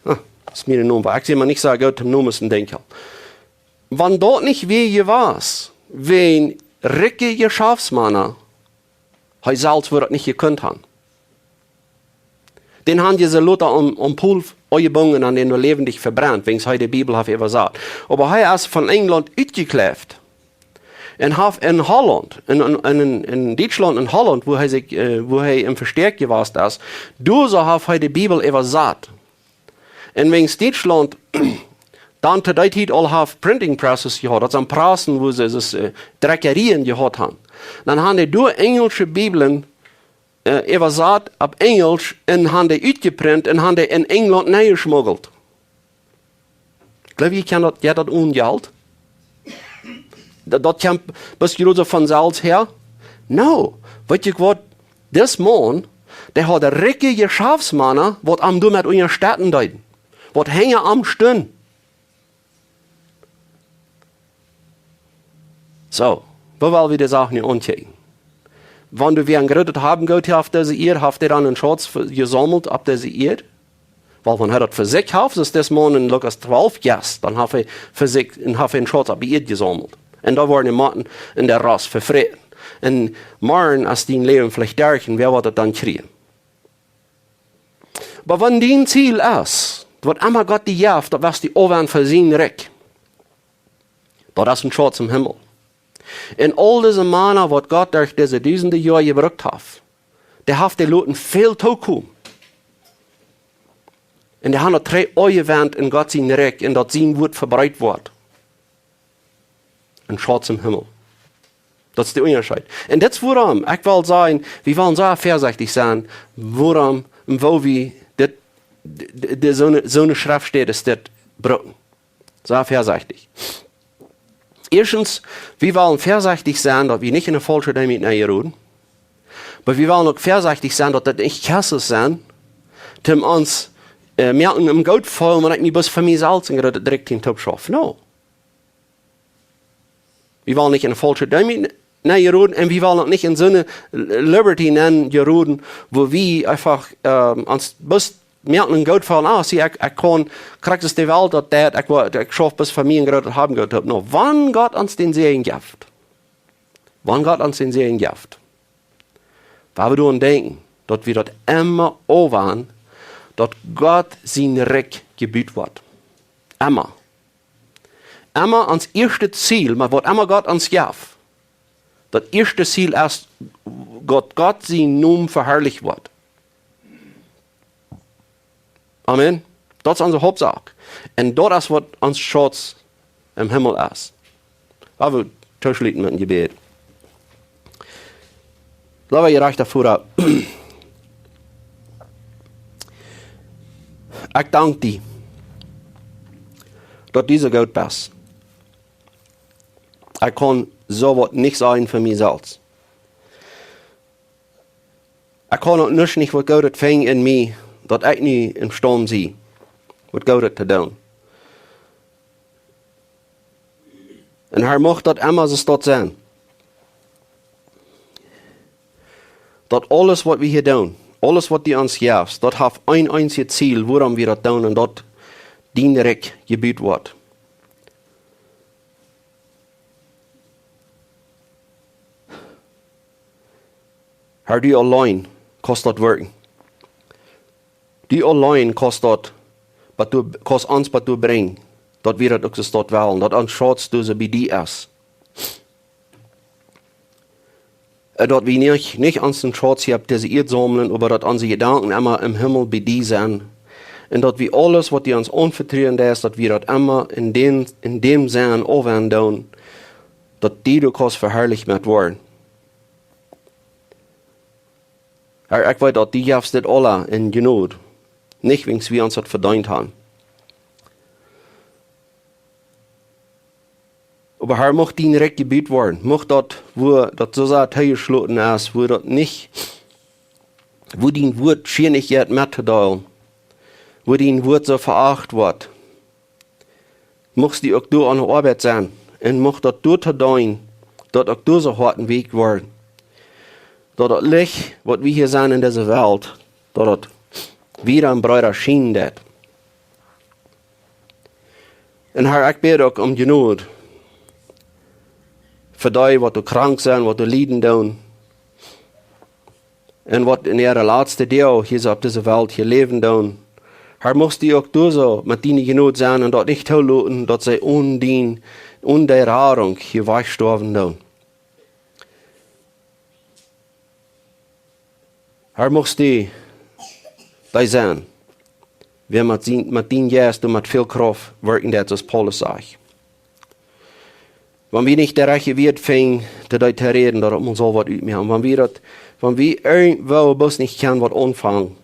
Ah, es mie de Nomen wajch. Ekj sie mau nich soo goot em Nomen denkjen. Wan daut nich wia jewast, wäajen rikje Jeschaftsmana, hee selfst wudd daut nich jekunt haben. Dän haben see lota aum, aum Pool aunjebungen un dän doa läwendich vebrennt, wiels hee de Bibel haft äwasat. Oba hee es von Enjlaunt utjekjläft un haft en Hollaunt, en, en, en, en Dietschlaunt un Hollaunt, wua hee sikj, äh, wua hee em Vestäakj jewast es, doa soo haft hee de Bibel äwasat. Un wiels Dietschlaunt dan to dee Tiet aul haft Printing Presses jehaut, daut sent Pressen, wua see, see, äh, Drekjerieen jehaut haben. Dan haben dee doa enjelsche Bibeln, äh, äwasat opp Enjelsch un haben dee utjeprint un haben dee en Enjlaunt nenjeschmuggelt. Jleew jie, kjennen daut, jo, daut onen Jelt? Daut, daut kjemt bloos jrod soo von selfst häa? No, weetst du waut? Dis Maun, dee haud rikje Jeschaftsmana, waut am doamet unjastetten deeden. Waut hinja am stunden. Soo, woo well wie de Sach nu aunkjikjen? Wan doa wäa een grootet Haben jehaut haft opp dise Ieed, haft hee dan een Schauz ve-, jesaumelt opp dise Ieed? Wiels wan hee daut fa sikj haft, es dis Maun en Lukas twalf, yes, dan haft hee fa sikj, un haft hee een Schauz opp de Ieed jesaumelt. Un doa woaren de Motten un de Rast vefräten. Un morjen, aus dien Läwen veleicht derch, un wäa woat daut dan kjrieen? Oba wan dien Ziel es, waut emma Gott die jeft, daut west du äwaun fa sien Rikj. Daut es een Schauz em Himmel. Un aul dise Mana, waut Gott derch dise dusende Joa jebrukt haft, dee haft dee loten väl tookomen. Un dee haben daut trigj aunjewendt en Gott sien Rikj, un daut sien Wuat vebreet woat. Een Schauz em Himmel. Daut es de Unjascheet. Un dit es wuarom, ekj well sajen, wie wellen sea väasechtich sennen, wuarom un woo wie dit, de, de, de, soone, soone Schreftstäd aus dit brucken. Sea väasechtich. Ieeschtens, wie wellen väasechtich sennen, daut wie nich en eene faulsche Deemoot nenjeroden. Oba wie wellen uk väasechtich sennen, daut daut nich Kjasses sent, toom ons, äh, moaken em goot feelen, wan ekj mie bloos fa mie selfst een grootet Drekj toop schauf. No. Wie wellen nich en eene faulsche Deemoot nenjeroden un wie wellen uk nich en soone Liberty nenjeroden, wua wie eefach, ähm, ons bloos moaken een goot feelen, ah, see, ekj, ekj kaun, krakjt aus de Welt daut deit, ekj woa, ekj schauf bloos fa mie een grootet Haben goot opp. No, wan Gott ons dän Säajen jeft, wan Gott ons dän Säajen jeft, woa wie doaraun denkjen, daut wie daut emma äwaun, daut Gott sien Rikj jebut woat. Emma. Emma ons ieeschtet Ziel, mau waut emma Gott ons jeft, daut ieeschte Ziel es, daut Gott sien Nomen veharlicht woat. Amen. Daut es onse Hauptsaak. Un daut es waut ons Schutz em Himmel es. Lot ons tooschluten met een Jebäd. Leewa jerajchta Voda, ekj dank die, daut du soo goot best. Ekj kaun soo waut nich sajen fa mie selfst. Ekj kaun uk nuscht nich waut Goodet finjen en mie, daut ekj nu em Staund sie, waut Goodet to doonen. Un Herr, mucht daut emma soo daut sennen, daut aules waut wie hia doonen, aules waut du ons jefst, daut haft een eensjet Ziel, wuarom wie daut doonen, un daut dien Rikj jebut woat. Herr, du auleen kaust daut wirkjen. Du auleen kaust daut, bat du, kaust ons bat doa brinjen, daut wie daut uk soo daut wellen, daut ons Schutz doa soo bie die es. Un daut wie nich, nich onsen Schutz hia opp dise Ieed saumlen, oba daut onse Jedanken emma em Himmel bie die sent. Un daut wie aules, waut du ons aunvetruen deist, daut wie daut emma en däm, en däm Senn aufwenjen doonen, daut du doa kaust veharlicht met woaren. Herr, ekj weet, daut du jefst dit aula en Jnod, nich wiels wie ons daut vedeent haben. Oba Herr, mucht dien Rikj jebut woaren, mucht daut, wua daut soo sea toojeschloten es, wua daut nich, wua dien Wuat schwienich jeit mettodeelen, wua dien Wuat soo veacht woat, muchst du uk doa aun de Oabeit sennen un mucht daut doa to doonen, daut uk doa soo Hoaten weekj woaren, daut daut Licht, waut wie hia sent en dise Welt, daut daut wieda un breeda schienen deit. Un Herr, ekj bäd uk om Jnod fa dee, waut doa krank sent, waut doa lieden doonen, un waut en äare latste Doag hia soo opp dise Welt hia läwen doonen. Herr, muchst du uk doa soo met diene Jnod sennen un daut nich toloten, daut see onen dien, onen dee Radunk hia wajchstoawen doonen. Herr, muchst du dee sennen, wäa met sien, met dien Jeist un met väl Krauft wirkjen deit, soo aus Paulus sajcht. Wan wie nich de rajchte Wieed finjen, daut doa to räden, daut mott saul waut utmoaken. Wan wie daut, wan wie irjentwoo bloos nich kjennen waut aunfangen,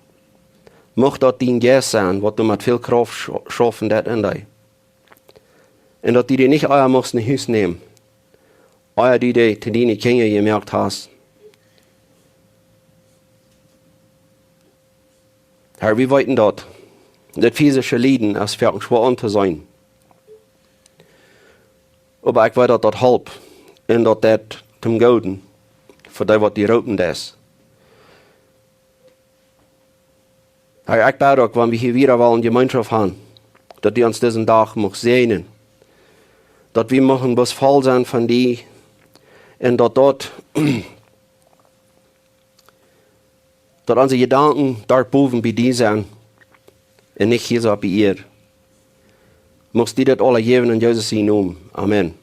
mucht daut dien Jeist sennen, waut doa met väl Krauft scha-, schaufen deit en die. Un daut du dee nich ea muchst no Hus nämen, ea du dee to diene Kjinja jemoakt hast. Herr, wie weeten daut, daut physische Lieden es fa ons schwoa auntoseenen. Oba ekj weet, daut daut halpt un daut daut toom Gooden fa dee, waut du roopen deist. Herr, ekj bäd uk, wan wie hia wieda wellen Jemeenschoft haben, daut du ons disen Dach muchst säajnen, daut wie muchten bloos voll sennen von die un daut daut daut onse Jedanken doa bowen bie die sent un nich hia soo opp de Ieed. Muchst du daut aula jäwen en Jesus sienen Nomen. Amen.